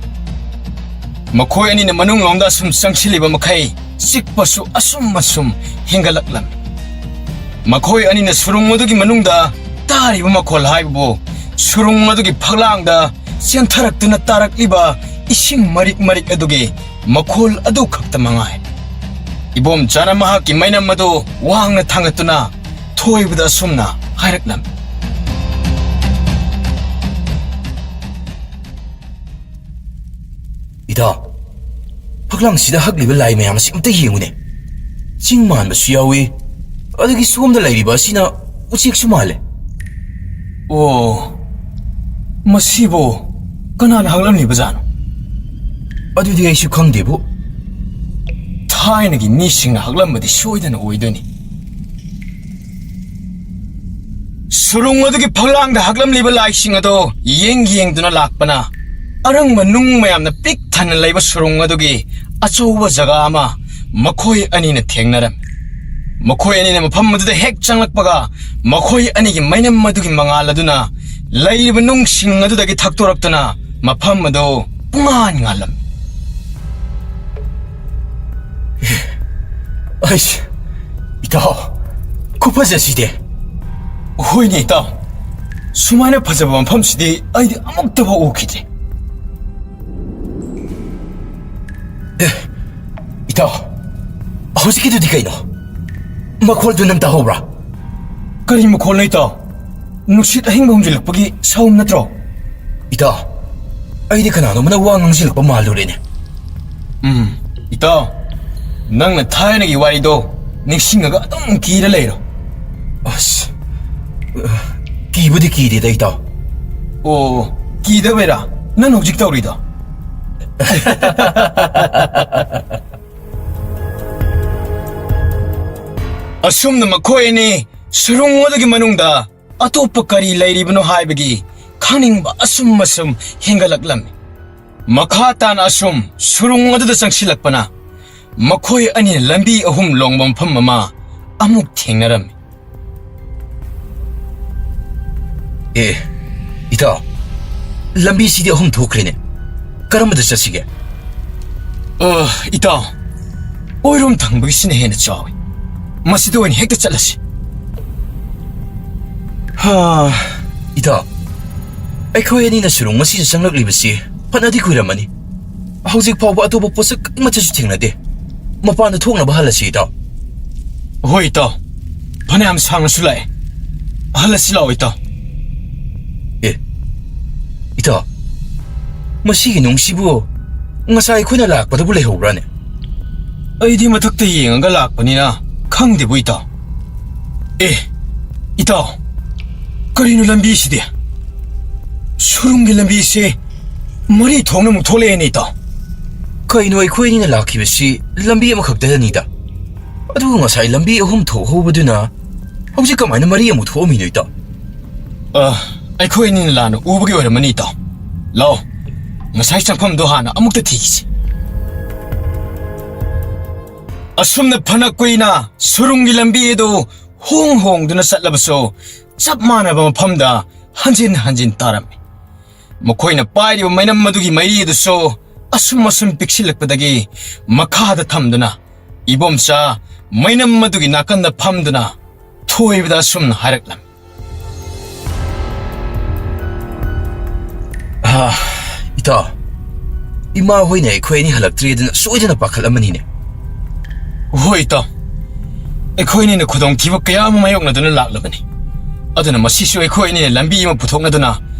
ꯃꯈꯣꯏ ꯑꯅꯤꯅ ꯃꯅꯨꯡꯂꯣꯝꯗ ꯑꯁꯨꯝ ꯆꯪꯁꯤꯜꯂꯤꯕ ꯃꯈꯩ ꯆꯤꯛꯄꯁꯨ ꯑꯁꯨꯝ ꯑꯁꯨꯝ ꯍꯦꯟꯒꯠꯂꯛꯂꯝꯃꯤ꯫ ꯃꯈꯣꯏ ꯑꯅꯤꯅ ꯁꯨꯔꯨꯡ ꯑꯗꯨꯒꯤ ꯃꯅꯨꯡꯗ ꯇꯥꯔꯤꯕ ꯃꯈꯣꯜ ꯍꯥꯏꯕꯕꯨ ꯁꯨꯔꯨꯡ ꯑꯗꯨꯒꯤ ꯐꯛꯂꯥꯡꯗ ꯆꯦꯟꯊꯔꯛꯇꯨꯅ ꯇꯥꯔꯛꯂꯤꯕ ꯏꯁꯤꯡ ꯃꯔꯤꯛ ꯃꯔꯤꯛ ꯑꯗꯨꯒꯤ ꯃꯈꯣꯜ ꯑꯗꯨ ꯈꯛꯇ ꯃꯉꯥꯏ꯫ ꯏꯕꯣꯝꯆꯥꯅ ꯃꯍꯥꯛꯀꯤ ꯃꯩꯅꯝ ꯑꯗꯨ ꯋꯥꯡꯅ ꯊꯥꯡꯒꯠꯇꯨꯅ ꯊꯣꯏꯕꯗ ꯑꯁꯨꯝꯅ ꯍꯥꯏꯔꯛꯂꯝꯃꯤ꯫ ꯏꯇꯥꯎ, ꯐꯛꯂꯥꯡꯁꯤꯗ ꯍꯛꯂꯤꯕ ꯂꯥꯏ ꯃꯌꯥꯝ ꯑꯁꯤ ꯑꯝꯇ ꯌꯦꯡꯉꯨꯅꯦ꯫ ꯆꯤꯡ ꯃꯥꯟꯕꯁꯨ ꯌꯥꯎꯏ, ꯑꯗꯒꯤ ꯁꯣꯝꯗ ꯂꯩꯔꯤꯕ ꯑꯁꯤꯅ ꯎꯆꯦꯛꯁꯨ ꯃꯥꯜꯂꯦ꯫ ꯑꯣ, ꯃꯁꯤꯕꯨ ꯀꯅꯥꯅ ꯍꯛꯂꯝꯂꯤꯕꯖꯥꯠꯅꯣ? ꯑꯗꯨꯗꯤ ꯑꯩꯁꯨ ꯈꯪꯗꯦꯕꯨ꯫ ꯊꯥꯏꯅꯒꯤ ꯃꯤꯁꯤꯡꯅ ꯍꯛꯂꯝꯕꯗꯤ ꯁꯣꯏꯗꯅ ꯑꯣꯏꯗꯣꯏꯅꯤ꯫ ꯁꯨꯔꯨꯡ ꯑꯗꯨꯒꯤ ꯐꯛꯂꯥꯡꯗ ꯍꯛꯂꯝꯂꯤꯕ ꯂꯥꯏꯁꯤꯡ ꯑꯗꯨ ꯌꯦꯡ ꯌꯦꯡꯗꯨꯅ ꯂꯥꯛꯄꯅ, ꯑꯔꯪꯕ ꯅꯨꯡ ꯃꯌꯥꯝꯅ ꯄꯤꯛ ꯊꯟꯅ ꯂꯩꯕ ꯁꯨꯔꯨꯡ ꯑꯗꯨꯒꯤ ꯑꯆꯧꯕ ꯖꯒꯥ ꯑꯃ ꯃꯈꯣꯏ ꯑꯅꯤꯅ ꯊꯦꯡꯅꯔꯝꯃꯤ꯫ ꯃꯈꯣꯏ ꯑꯅꯤꯅ ꯃꯐꯝ ꯑꯗꯨꯗ ꯍꯦꯛ ꯆꯪꯂꯛꯄꯒ, ꯃꯈꯣꯏ ꯑꯅꯤꯒꯤ ꯃꯩꯅꯝ ꯑꯗꯨꯒꯤ ꯃꯉꯥꯜ ꯑꯗꯨꯅ ꯂꯩꯔꯤꯕ ꯅꯨꯡꯁꯤꯡ ꯑꯗꯨꯗꯒꯤ ꯊꯛꯇꯣꯔꯛꯇꯨꯅ ꯃꯐꯝ ꯑꯗꯨ ꯄꯨꯡꯉꯥꯟ ꯉꯥꯜꯂꯝꯃꯤ꯫ ꯑꯩꯁ, ꯏꯇꯥꯎ, ꯈꯨꯐꯖꯁꯤꯗꯤ꯫ ꯍꯣꯏꯅꯦ ꯏꯇꯥꯎ, ꯁꯨꯃꯥꯏꯅ ꯐꯖꯕ ꯃꯐꯝꯁꯤꯗꯤ ꯑꯩꯗꯤ ꯑꯃꯨꯛꯇꯐꯥꯎ ꯎꯈꯤꯗ꯭ꯔꯤ꯫ ꯑꯦ, ꯏꯇꯥꯎ, ꯍꯧꯖꯤꯛꯀꯤꯗꯨꯗꯤ ꯀꯩꯅꯣ? ꯃꯈꯣꯜꯗꯨ ꯅꯪ ꯇꯥꯍꯧꯕ꯭ꯔꯥ? ꯀꯔꯤ ꯃꯈꯣꯜꯅꯣ ꯏꯇꯥꯎ? ꯅꯨꯡꯁꯤꯠ ꯑꯍꯤꯡꯕ ꯍꯨꯝꯖꯤꯜꯂꯛꯄꯒꯤ ꯁꯥꯎꯟ ꯅꯠꯇ꯭ꯔꯣ? ꯏꯇꯥꯎ, ꯑꯩꯗꯤ ꯀꯅꯥꯅꯣꯝꯅ ꯋꯥ ꯉꯥꯡꯁꯤꯜꯂꯛꯄ ꯃꯥꯜꯂꯨꯔꯦꯅꯦ꯫ ꯎꯝ, ꯏꯇꯥꯎ, ꯅꯪꯅ ꯊꯥꯏꯅꯒꯤ ꯋꯥꯔꯤꯗꯣ ꯅꯤꯡꯁꯤꯡꯉꯒ ꯑꯗꯨꯝ ꯀꯤꯔ ꯂꯩꯔꯣ꯫ ꯑꯁ, ꯀꯤꯕꯨꯗꯤ ꯀꯤꯗꯦꯗ, ꯏꯇꯥꯎ꯫ ꯑꯣ, ꯀꯤꯗꯕꯩꯔꯥ ꯅꯪ ꯍꯧꯖꯤꯛ ꯇꯧꯔꯤꯗꯣ? ꯑꯁꯨꯝꯅ ꯃꯈꯣꯏ ꯑꯅꯤ ꯁꯨꯔꯨꯡ ꯑꯗꯨꯒꯤ ꯃꯅꯨꯡꯗ ꯑꯇꯣꯞꯄ ꯀꯔꯤ ꯂꯩꯔꯤꯕꯅꯣ ꯍꯥꯏꯕꯒꯤ ꯈꯪꯅꯤꯡꯕ ꯑꯁꯨꯝ ꯑꯁꯨꯝ ꯍꯦꯟꯒꯠꯂꯛꯂꯝꯃꯤ꯫ ꯃꯈꯥ ꯇꯥꯅ ꯑꯁꯨꯝ ꯁꯨꯔꯨꯡ ꯑꯗꯨꯗ ꯆꯪꯁꯤꯜꯂꯛꯄꯅ ꯃꯈꯣꯏ ꯑꯅꯤꯅ ꯂꯝꯕꯤ ꯑꯍꯨꯝ ꯂꯣꯡꯕ ꯃꯐꯝ ꯑꯃ ꯑꯃꯨꯛ ꯊꯦꯡꯅꯔꯝꯃꯤ꯫ ꯑꯦ, ꯏꯇꯥꯎ, ꯂꯝꯕꯤꯁꯤꯗꯤ ꯑꯍꯨꯝ ꯊꯣꯛꯈ꯭ꯔꯦꯅꯦ꯫ ꯀꯔꯝꯕꯗ ꯆꯠꯁꯤꯒꯦ? ꯑ, ꯏꯇꯥꯎ, ꯑꯣꯏꯔꯣꯝ ꯊꯪꯕꯒꯤꯁꯤꯅ ꯍꯦꯟꯅ ꯆꯥꯎꯏ꯫ ꯃꯁꯤꯗ ꯑꯣꯏꯅ ꯍꯦꯛꯇ ꯆꯠꯂꯁꯤ꯫ ꯍꯥ, ꯏꯇꯥꯎ, ꯑꯩꯈꯣꯏ ꯑꯅꯤꯅ ꯁꯨꯔꯨꯡ ꯑꯁꯤꯗ ꯆꯪꯂꯛꯂꯤꯕꯁꯤ ꯐꯅꯗꯤ ꯀꯨꯏꯔꯝꯃꯅꯤ꯫ ꯍꯧꯖꯤꯛ ꯐꯥꯎꯕ ꯑꯇꯣꯞꯄ ꯄꯣꯠꯁꯛ ꯑꯃꯠꯇꯁꯨ ꯊꯦꯡꯅꯗꯦ꯫ ꯃꯄꯥꯟꯗ ꯊꯣꯛꯅꯕ ꯍꯜꯂꯁꯤ, ꯏꯇꯥꯎ꯫ ꯍꯣꯏ, ꯏꯇꯥꯎ꯫ ꯐꯅꯌꯥꯝ ꯁꯥꯡꯅꯁꯨ ꯂꯥꯛꯑꯦ꯫ ꯍꯜꯂꯁꯤ ꯂꯥꯛꯑꯣ, ꯏꯇꯥꯎ꯫ ꯑꯦ, ꯏꯇꯥꯎ, ꯃꯁꯤꯒꯤ ꯅꯨꯡꯁꯤꯕꯨ ꯉꯁꯥꯏ ꯑꯩꯈꯣꯏꯅ ꯂꯥꯛꯄꯗꯕꯨ ꯂꯩꯍꯧꯕ꯭ꯔꯥꯅꯦ? ꯑꯩꯗꯤ ꯃꯊꯛꯇ ꯌꯦꯡꯉꯒ ꯂꯥꯛꯄꯅꯤꯅ ꯈꯪꯗꯦꯕꯨ, ꯏꯇꯥꯎ꯫ ꯑꯦ, ꯏꯇꯥꯎ, ꯀꯔꯤꯅꯣ ꯂꯝꯕꯤꯁꯤꯗꯤ? ꯁꯨꯔꯨꯡꯒꯤ ꯂꯝꯕꯤꯁꯦ ꯃꯔꯤ ꯊꯣꯛꯅ ꯑꯃꯨꯛ ꯊꯣꯛꯂꯛꯑꯦꯅꯦ, ꯏꯇꯥꯎ꯫ ꯀꯩꯅꯣ, ꯑꯩꯈꯣꯏ ꯑꯅꯤꯅ ꯂꯥꯛꯈꯤꯕꯁꯤ ꯂꯝꯕꯤ ꯑꯃꯈꯛꯇꯗꯅꯤꯗ꯫ ꯑꯗꯨꯒ ꯉꯁꯥꯏ ꯂꯝꯕꯤ ꯑꯍꯨꯝ ꯊꯣꯛꯍꯧꯕꯗꯨꯅ ꯍꯧꯖꯤꯛ ꯀꯃꯥꯏꯅ ꯃꯔꯤ ꯑꯃꯨꯛ ꯊꯣꯛꯑꯝꯃꯤꯅꯣ, ꯏꯇꯥꯎ? ꯑ, ꯑꯩꯈꯣꯏ ꯑꯅꯤꯅ ꯂꯥꯟꯅ ꯎꯕꯒꯤ ꯑꯣꯏꯔꯝꯃꯅꯤ, ꯏꯇꯥꯎ꯫ ꯂꯥꯛꯑꯣ, ꯉꯁꯥꯏ ꯆꯪꯐꯝꯗꯣ ꯍꯥꯟꯅ ꯑꯃꯨꯛꯇ ꯊꯤꯈꯤꯁꯤ꯫ ꯑꯁꯨꯝꯅ ꯐꯅ ꯀꯨꯏꯅ ꯁꯨꯔꯨꯡꯒꯤ ꯂꯝꯕꯤ ꯑꯗꯨ ꯍꯣꯡ ꯍꯣꯡꯗꯨꯅ ꯆꯠꯂꯕꯁꯨ, ꯆꯞ ꯃꯥꯟꯅꯕ ꯃꯐꯝꯗ ꯍꯟꯖꯤꯟ ꯍꯟꯖꯤꯟ ꯇꯥꯔꯝꯃꯤ꯫ ꯃꯈꯣꯏꯅ ꯄꯥꯏꯔꯤꯕ ꯃꯩꯅꯝ ꯑꯗꯨꯒꯤ ꯃꯩꯔꯤ ꯑꯗꯨꯁꯨ ꯑꯁꯨꯝ ꯑꯁꯨꯝ ꯄꯤꯛꯁꯤꯜꯂꯛꯄꯗꯒꯤ ꯃꯈꯥꯗ ꯊꯝꯗꯨꯅ ꯏꯕꯣꯝꯆꯥ ꯃꯩꯅꯝ ꯑꯗꯨꯒꯤ ꯅꯥꯀꯟꯗ ꯐꯝꯗꯨꯅ ꯊꯣꯏꯕꯗ ꯑꯁꯨꯝꯅ ꯍꯥꯏꯔꯛꯂꯝꯃꯤ꯫ "ꯑꯥ, ꯏꯇꯥꯎ, ꯏꯃꯥ ꯍꯣꯏꯅ ꯑꯩꯈꯣꯏ ꯑꯅꯤ ꯍꯜꯂꯛꯇ꯭ꯔꯦꯗꯅ ꯁꯣꯏꯗꯅ ꯄꯥꯈꯠꯂꯝꯃꯅꯤꯅꯦ꯫" "ꯍꯣꯏ ꯏꯇꯥꯎ, ꯑꯩꯈꯣꯏ ꯑꯅꯤꯅ ꯈꯨꯗꯣꯡꯊꯤꯕ ꯀꯌꯥ ꯑꯃ ꯃꯥꯌꯣꯛꯅꯗꯨꯅ ꯂꯥꯛꯂꯕꯅꯤ꯫ ꯑꯗꯨꯅ ꯃꯁꯤꯁꯨ ꯑꯩꯈꯣꯏ ꯑꯅꯤꯅ ꯂꯝꯕꯤ ꯑꯃ ꯄꯨꯊꯣꯛꯅꯗꯨꯅ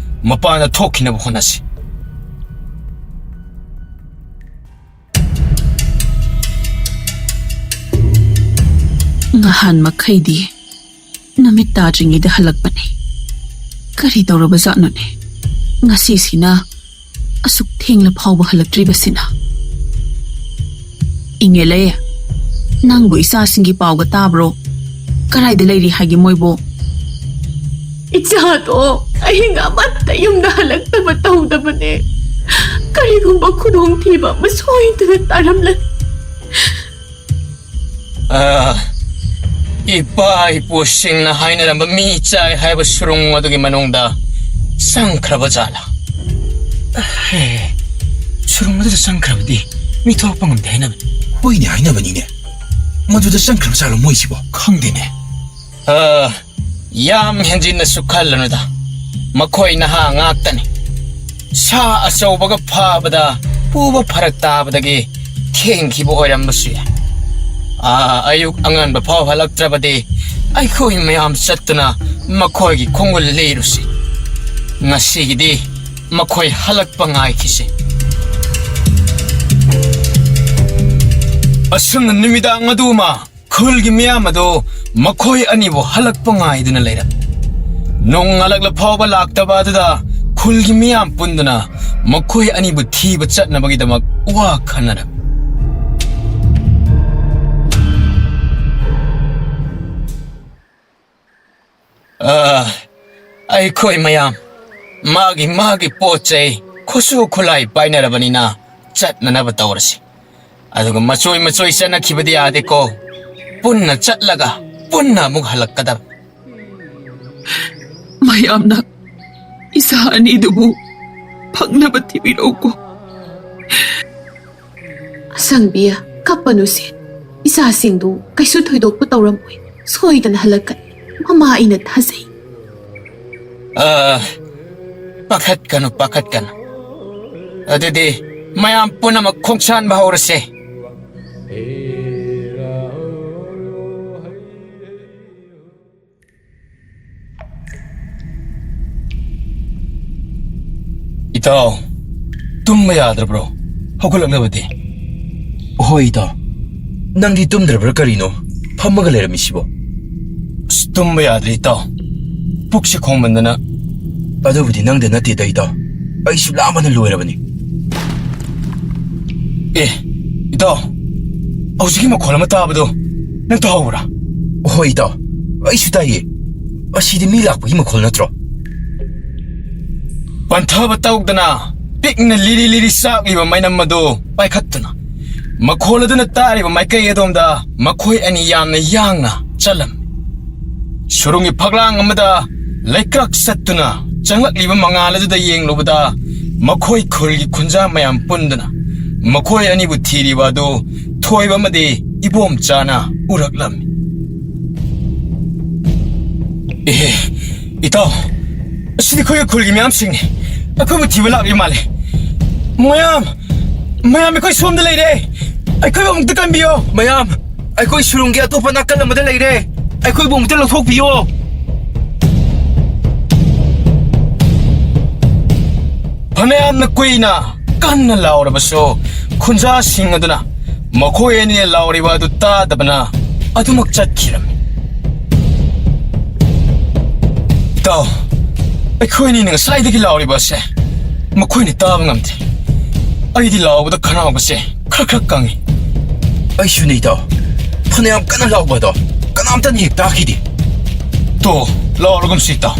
ꯃꯄꯥꯟꯗ ꯊꯣꯛꯈꯤꯅꯕ ꯍꯣꯠꯅꯁꯤ꯫" ꯅꯍꯥꯟ ꯃꯈꯩꯗꯤ ꯅꯨꯃꯤꯠ ꯇꯥꯗ꯭ꯔꯤꯉꯩꯗ ꯍꯜꯂꯛꯄꯅꯤ꯫ ꯀꯔꯤ ꯇꯧꯔꯕꯖꯥꯠꯅꯣꯅꯦ? ꯉꯁꯤꯁꯤꯅ ꯑꯁꯨꯛ ꯊꯦꯡꯂ ꯐꯥꯎꯕ ꯍꯜꯂꯛꯇ꯭ꯔꯤꯕꯁꯤꯅ? "ꯏꯅꯦꯂꯩ, ꯅꯪꯕꯨ ꯏꯆꯥꯁꯤꯡꯒꯤ ꯄꯥꯎꯒ ꯇꯥꯕ꯭ꯔꯣ? ꯀꯗꯥꯏꯗ ꯂꯩꯔꯤ ꯍꯥꯏꯒꯦ ꯃꯣꯏꯕꯨ?" "ꯏꯆꯥꯗꯣ ꯑꯍꯤꯡ ꯑꯃꯠꯇ ꯌꯨꯝꯗ ꯍꯜꯂꯛꯇꯕ ꯇꯧꯗꯕꯅꯦ꯫ ꯀꯔꯤꯒꯨꯝꯕ ꯈꯨꯗꯣꯡꯊꯤꯕ ꯑꯃ ꯁꯣꯏꯗꯅ ꯇꯥꯔꯝꯂꯅꯤ꯫" ꯑ, ꯏꯄꯥ ꯏꯄꯨꯁꯤꯡꯅ ꯍꯥꯏꯅꯔꯝꯕ ꯃꯤ ꯆꯥꯏ ꯍꯥꯏꯕ ꯁꯨꯔꯨꯡ ꯑꯗꯨꯒꯤ ꯃꯅꯨꯡꯗ ꯆꯪꯈ꯭ꯔꯕ ꯖꯥꯠꯂꯥ? ꯍꯦ, ꯁꯨꯔꯨꯡ ꯑꯗꯨꯗ ꯆꯪꯈ꯭ꯔꯕꯗꯤ ꯃꯤ ꯊꯣꯛꯂꯛꯄ ꯉꯝꯗꯦ ꯍꯥꯏꯅꯕꯅꯤ꯫ ꯍꯣꯏꯅꯦ ꯍꯥꯏꯅꯕꯅꯤꯅꯦ꯫ ꯃꯗꯨꯗ ꯆꯪꯈ꯭ꯔꯕ ꯖꯥꯠꯂꯣ ꯃꯣꯏꯁꯤꯕꯣ? ꯈꯪꯗꯦꯅꯦ꯫ ꯑ, ꯌꯥꯝ ꯍꯦꯟꯖꯤꯟꯅꯁꯨ ꯈꯜꯂꯨꯅꯨꯗ꯫ ꯃꯈꯣꯏ ꯅꯍꯥ ꯉꯥꯛꯇꯅꯤ꯫ ꯁꯥ ꯑꯆꯧꯕꯒ ꯐꯥꯕꯗ ꯄꯨꯕ ꯐꯔꯛ ꯇꯥꯕꯗꯒꯤ ꯊꯦꯡꯈꯤꯕ ꯑꯣꯏꯔꯝꯕꯁꯨ ꯌꯥꯏ꯫ ꯑꯥ, ꯑꯌꯨꯛ ꯑꯉꯟꯕ ꯐꯥꯎ ꯍꯜꯂꯛꯇ꯭ꯔꯕꯗꯤ ꯑꯩꯈꯣꯏ ꯃꯌꯥꯝ ꯆꯠꯇꯨꯅ ꯃꯈꯣꯏꯒꯤ ꯈꯣꯡꯒꯨꯜ ꯂꯤꯔꯨꯁꯤ꯫ ꯉꯁꯤꯒꯤꯗꯤ ꯃꯈꯣꯏ ꯍꯜꯂꯛꯄ ꯉꯥꯏꯈꯤꯁꯤ꯫ ꯑꯁꯨꯝꯅ ꯅꯨꯃꯤꯗꯥꯡ ꯑꯗꯨꯃ ꯈꯨꯜꯒꯤ ꯃꯤꯌꯥꯝ ꯑꯗꯨ ꯃꯈꯣꯏ ꯑꯅꯤꯕꯨ ꯍꯜꯂꯛꯄ ꯉꯥꯏꯗꯨꯅ ꯂꯩꯔꯝꯃꯤ꯫ ꯅꯣꯡꯉꯥꯜꯂꯛꯂ ꯐꯥꯎꯕ ꯂꯥꯛꯇꯕ ꯑꯗꯨꯗ ꯈꯨꯜꯒꯤ ꯃꯤꯌꯥꯝ ꯄꯨꯟꯗꯨꯅ ꯃꯈꯣꯏ ꯑꯅꯤꯕꯨ ꯊꯤꯕ ꯆꯠꯅꯕꯒꯤꯗꯃꯛ ꯋꯥ ꯈꯟꯅꯔꯝꯃꯤ꯫ ꯑ, ꯑꯩꯈꯣꯏ ꯃꯌꯥꯝ ꯃꯥꯒꯤ ꯃꯥꯒꯤ ꯄꯣꯠ ꯆꯩ ꯈꯨꯠꯁꯨ ꯈꯨꯠꯂꯥꯏ ꯄꯥꯏꯅꯔꯕꯅꯤꯅ ꯆꯠꯅꯅꯕ ꯇꯧꯔꯁꯤ꯫ ꯑꯗꯨꯒ ꯃꯆꯣꯏ ꯃꯆꯣꯏ ꯆꯠꯅꯈꯤꯕꯗꯤ ꯌꯥꯗꯦꯀꯣ꯫ ꯄꯨꯟꯅ ꯆꯠꯂꯒ ꯄꯨꯟꯅ ꯑꯃꯨꯛ ꯍꯜꯂꯛꯀꯗꯕ꯫ ꯃꯌꯥꯝꯅ ꯏꯆꯥ ꯑꯅꯤꯗꯨꯕꯨ ꯐꯪꯅꯕ ꯊꯤꯕꯤꯔꯛꯎꯀꯣ꯫ ꯑꯁꯪꯕꯤ, ꯀꯞꯄꯅꯨꯁꯦ꯫ ꯏꯆꯥꯁꯤꯡꯗꯨ ꯀꯩꯁꯨ ꯊꯣꯏꯗꯣꯛꯄ ꯇꯧꯔꯝꯃꯣꯏ꯫ ꯁꯣꯏꯗꯅ ꯍꯜꯂꯛꯀꯅꯤ꯫ ꯃꯃꯥ ꯑꯩꯅ ꯊꯥꯖꯩ꯫ ꯑ, ꯄꯥꯈꯠꯀꯅꯨ, ꯄꯥꯈꯠꯀꯅꯨ꯫ ꯑꯗꯨꯗꯤ ꯃꯌꯥꯝ ꯄꯨꯝꯅꯃꯛ ꯈꯣꯡꯁꯥꯟꯕ ꯍꯧꯔꯁꯦ꯫ ꯏꯇꯥꯎ, ꯇꯨꯝꯕ ꯌꯥꯗ꯭ꯔꯕ꯭ꯔꯣ? ꯍꯧꯒꯠꯂꯛꯂꯕꯗꯤ? ꯍꯣꯏ, ꯏꯇꯥꯎ꯫ ꯅꯪꯗꯤ ꯇꯨꯝꯗ꯭ꯔꯕ꯭ꯔꯥ ꯀꯔꯤꯅꯣ? ꯐꯝꯃꯒ ꯂꯩꯔꯝꯃꯤꯁꯤꯕꯣ? ꯑꯁ, ꯇꯨꯝꯕ ꯌꯥꯗ꯭ꯔꯦ, ꯏꯇꯥꯎ꯫ ꯄꯨꯛꯁꯦ ꯈꯣꯡꯃꯟꯗꯅ꯫ ꯑꯗꯨꯕꯨꯗꯤ ꯅꯪꯗ ꯅꯠꯇꯦꯗ, ꯏꯇꯥꯎ꯫ ꯑꯩꯁꯨ ꯂꯥꯝꯕꯅ ꯂꯣꯏꯔꯕꯅꯤ꯫ ꯑꯦ, ꯏꯇꯥꯎ, ꯍꯧꯖꯤꯛꯀꯤ ꯃꯈꯣꯜ ꯑꯃ ꯇꯥꯕꯗꯣ ꯅꯪ ꯇꯥꯍꯧꯕ꯭ꯔꯥ? ꯍꯣꯏ, ꯏꯇꯥꯎ, ꯑꯩꯁꯨ ꯇꯥꯏꯌꯦ꯫ ꯑꯁꯤꯗꯤ ꯃꯤ ꯂꯥꯛꯄꯒꯤ ꯃꯈꯣꯜ ꯅꯠꯇ꯭ꯔꯣ? ꯄꯟꯊꯕ ꯇꯧꯗꯅ ꯄꯤꯛꯅ ꯂꯤꯔꯤ ꯂꯤꯔꯤ ꯆꯥꯛꯂꯤꯕ ꯃꯩꯅꯝ ꯑꯗꯨ ꯄꯥꯏꯈꯠꯇꯨꯅ ꯃꯈꯣꯜ ꯑꯗꯨꯅ ꯇꯥꯔꯤꯕ ꯃꯥꯏꯀꯩ ꯑꯗꯣꯝꯗ ꯃꯈꯣꯏ ꯑꯅꯤ ꯌꯥꯝꯅ ꯌꯥꯡꯅ ꯆꯠꯂꯝꯃꯤ꯫ ꯁꯨꯔꯨꯡꯒꯤ ꯐꯛꯂꯥꯡ ꯑꯃꯗ ꯂꯩꯀ꯭ꯔꯛ ꯆꯠꯇꯨꯅ ꯆꯪꯂꯛꯂꯤꯕ ꯃꯉꯥꯜ ꯑꯗꯨꯗ ꯌꯦꯡꯂꯨꯕꯗ, ꯃꯈꯣꯏ ꯈꯨꯜꯒꯤ ꯈꯨꯟꯖꯥ ꯃꯌꯥꯝ ꯄꯨꯟꯗꯨꯅ ꯃꯈꯣꯏ ꯑꯅꯤꯕꯨ ꯊꯤꯔꯤꯕ ꯑꯗꯨ ꯊꯣꯏꯕ ꯑꯃꯗꯤ ꯏꯕꯣꯝꯆꯥꯅ ꯎꯔꯛꯂꯝꯃꯤ꯫ ꯑꯦꯍꯦ, ꯏꯇꯥꯎ, ꯑꯁꯤꯗꯤ ꯑꯩꯈꯣꯏꯒꯤ ꯈꯨꯜꯒꯤ ꯃꯌꯥꯝꯁꯤꯡꯅꯤ꯫ ꯑꯩꯈꯣꯏꯕꯨ ꯊꯤꯕ ꯂꯥꯛꯂꯤ ꯃꯥꯜꯂꯦ꯫ ꯃꯌꯥꯝ, ꯃꯌꯥꯝ, ꯑꯩꯈꯣꯏ ꯁꯣꯝꯗ ꯂꯩꯔꯦ꯫ ꯑꯩꯈꯣꯏꯕꯨ ꯑꯃꯨꯛꯇ ꯀꯟꯕꯤꯌꯣ꯫ ꯃꯌꯥꯝ, ꯑꯩꯈꯣꯏ ꯁꯨꯔꯨꯡꯒꯤ ꯑꯇꯣꯞꯄ ꯅꯥꯀꯜ ꯑꯃꯗ ꯂꯩꯔꯦ꯫ ꯑꯩꯈꯣꯏꯕꯨ ꯑꯃꯨꯛꯇ ꯂꯧꯊꯣꯛꯄꯤꯌꯣ꯫ ꯐꯅꯌꯥꯝꯅ ꯀꯨꯏꯅ ꯀꯟꯅ ꯂꯥꯎꯔꯕꯁꯨ, ꯈꯨꯟꯖꯥꯁꯤꯡ ꯑꯗꯨꯅ ꯃꯈꯣꯏ ꯑꯅꯤꯅ ꯂꯥꯎꯔꯤꯕ ꯑꯗꯨ ꯇꯥꯗꯕꯅ ꯑꯗꯨꯃꯛ ꯆꯠꯈꯤꯔꯝꯃꯤ꯫ ꯏꯇꯥꯎ, ꯑꯩꯈꯣꯏ ꯑꯅꯤꯅ ꯉꯁꯥꯏꯗꯒꯤ ꯂꯥꯎꯔꯤꯕ ꯑꯁꯦ ꯃꯈꯣꯏꯅ ꯇꯥꯕ ꯉꯝꯗꯦ꯫ ꯑꯩꯗꯤ ꯂꯥꯎꯕꯗ ꯈꯅꯥꯎꯒꯁꯦ ꯈꯔ ꯈꯔ ꯀꯪꯉꯤ꯫ ꯑꯩꯁꯨꯅꯦ, ꯏꯇꯥꯎ꯫ ꯐꯅꯌꯥꯝ ꯀꯟꯅ ꯂꯥꯎꯕ ꯑꯗꯣ ꯀꯅꯥꯝꯇꯅ ꯍꯦꯛ ꯇꯥꯈꯤꯗꯦ꯫ ꯇꯣ, ꯂꯥꯎꯔꯒꯨꯝꯁꯤ, ꯏꯇꯥꯎ꯫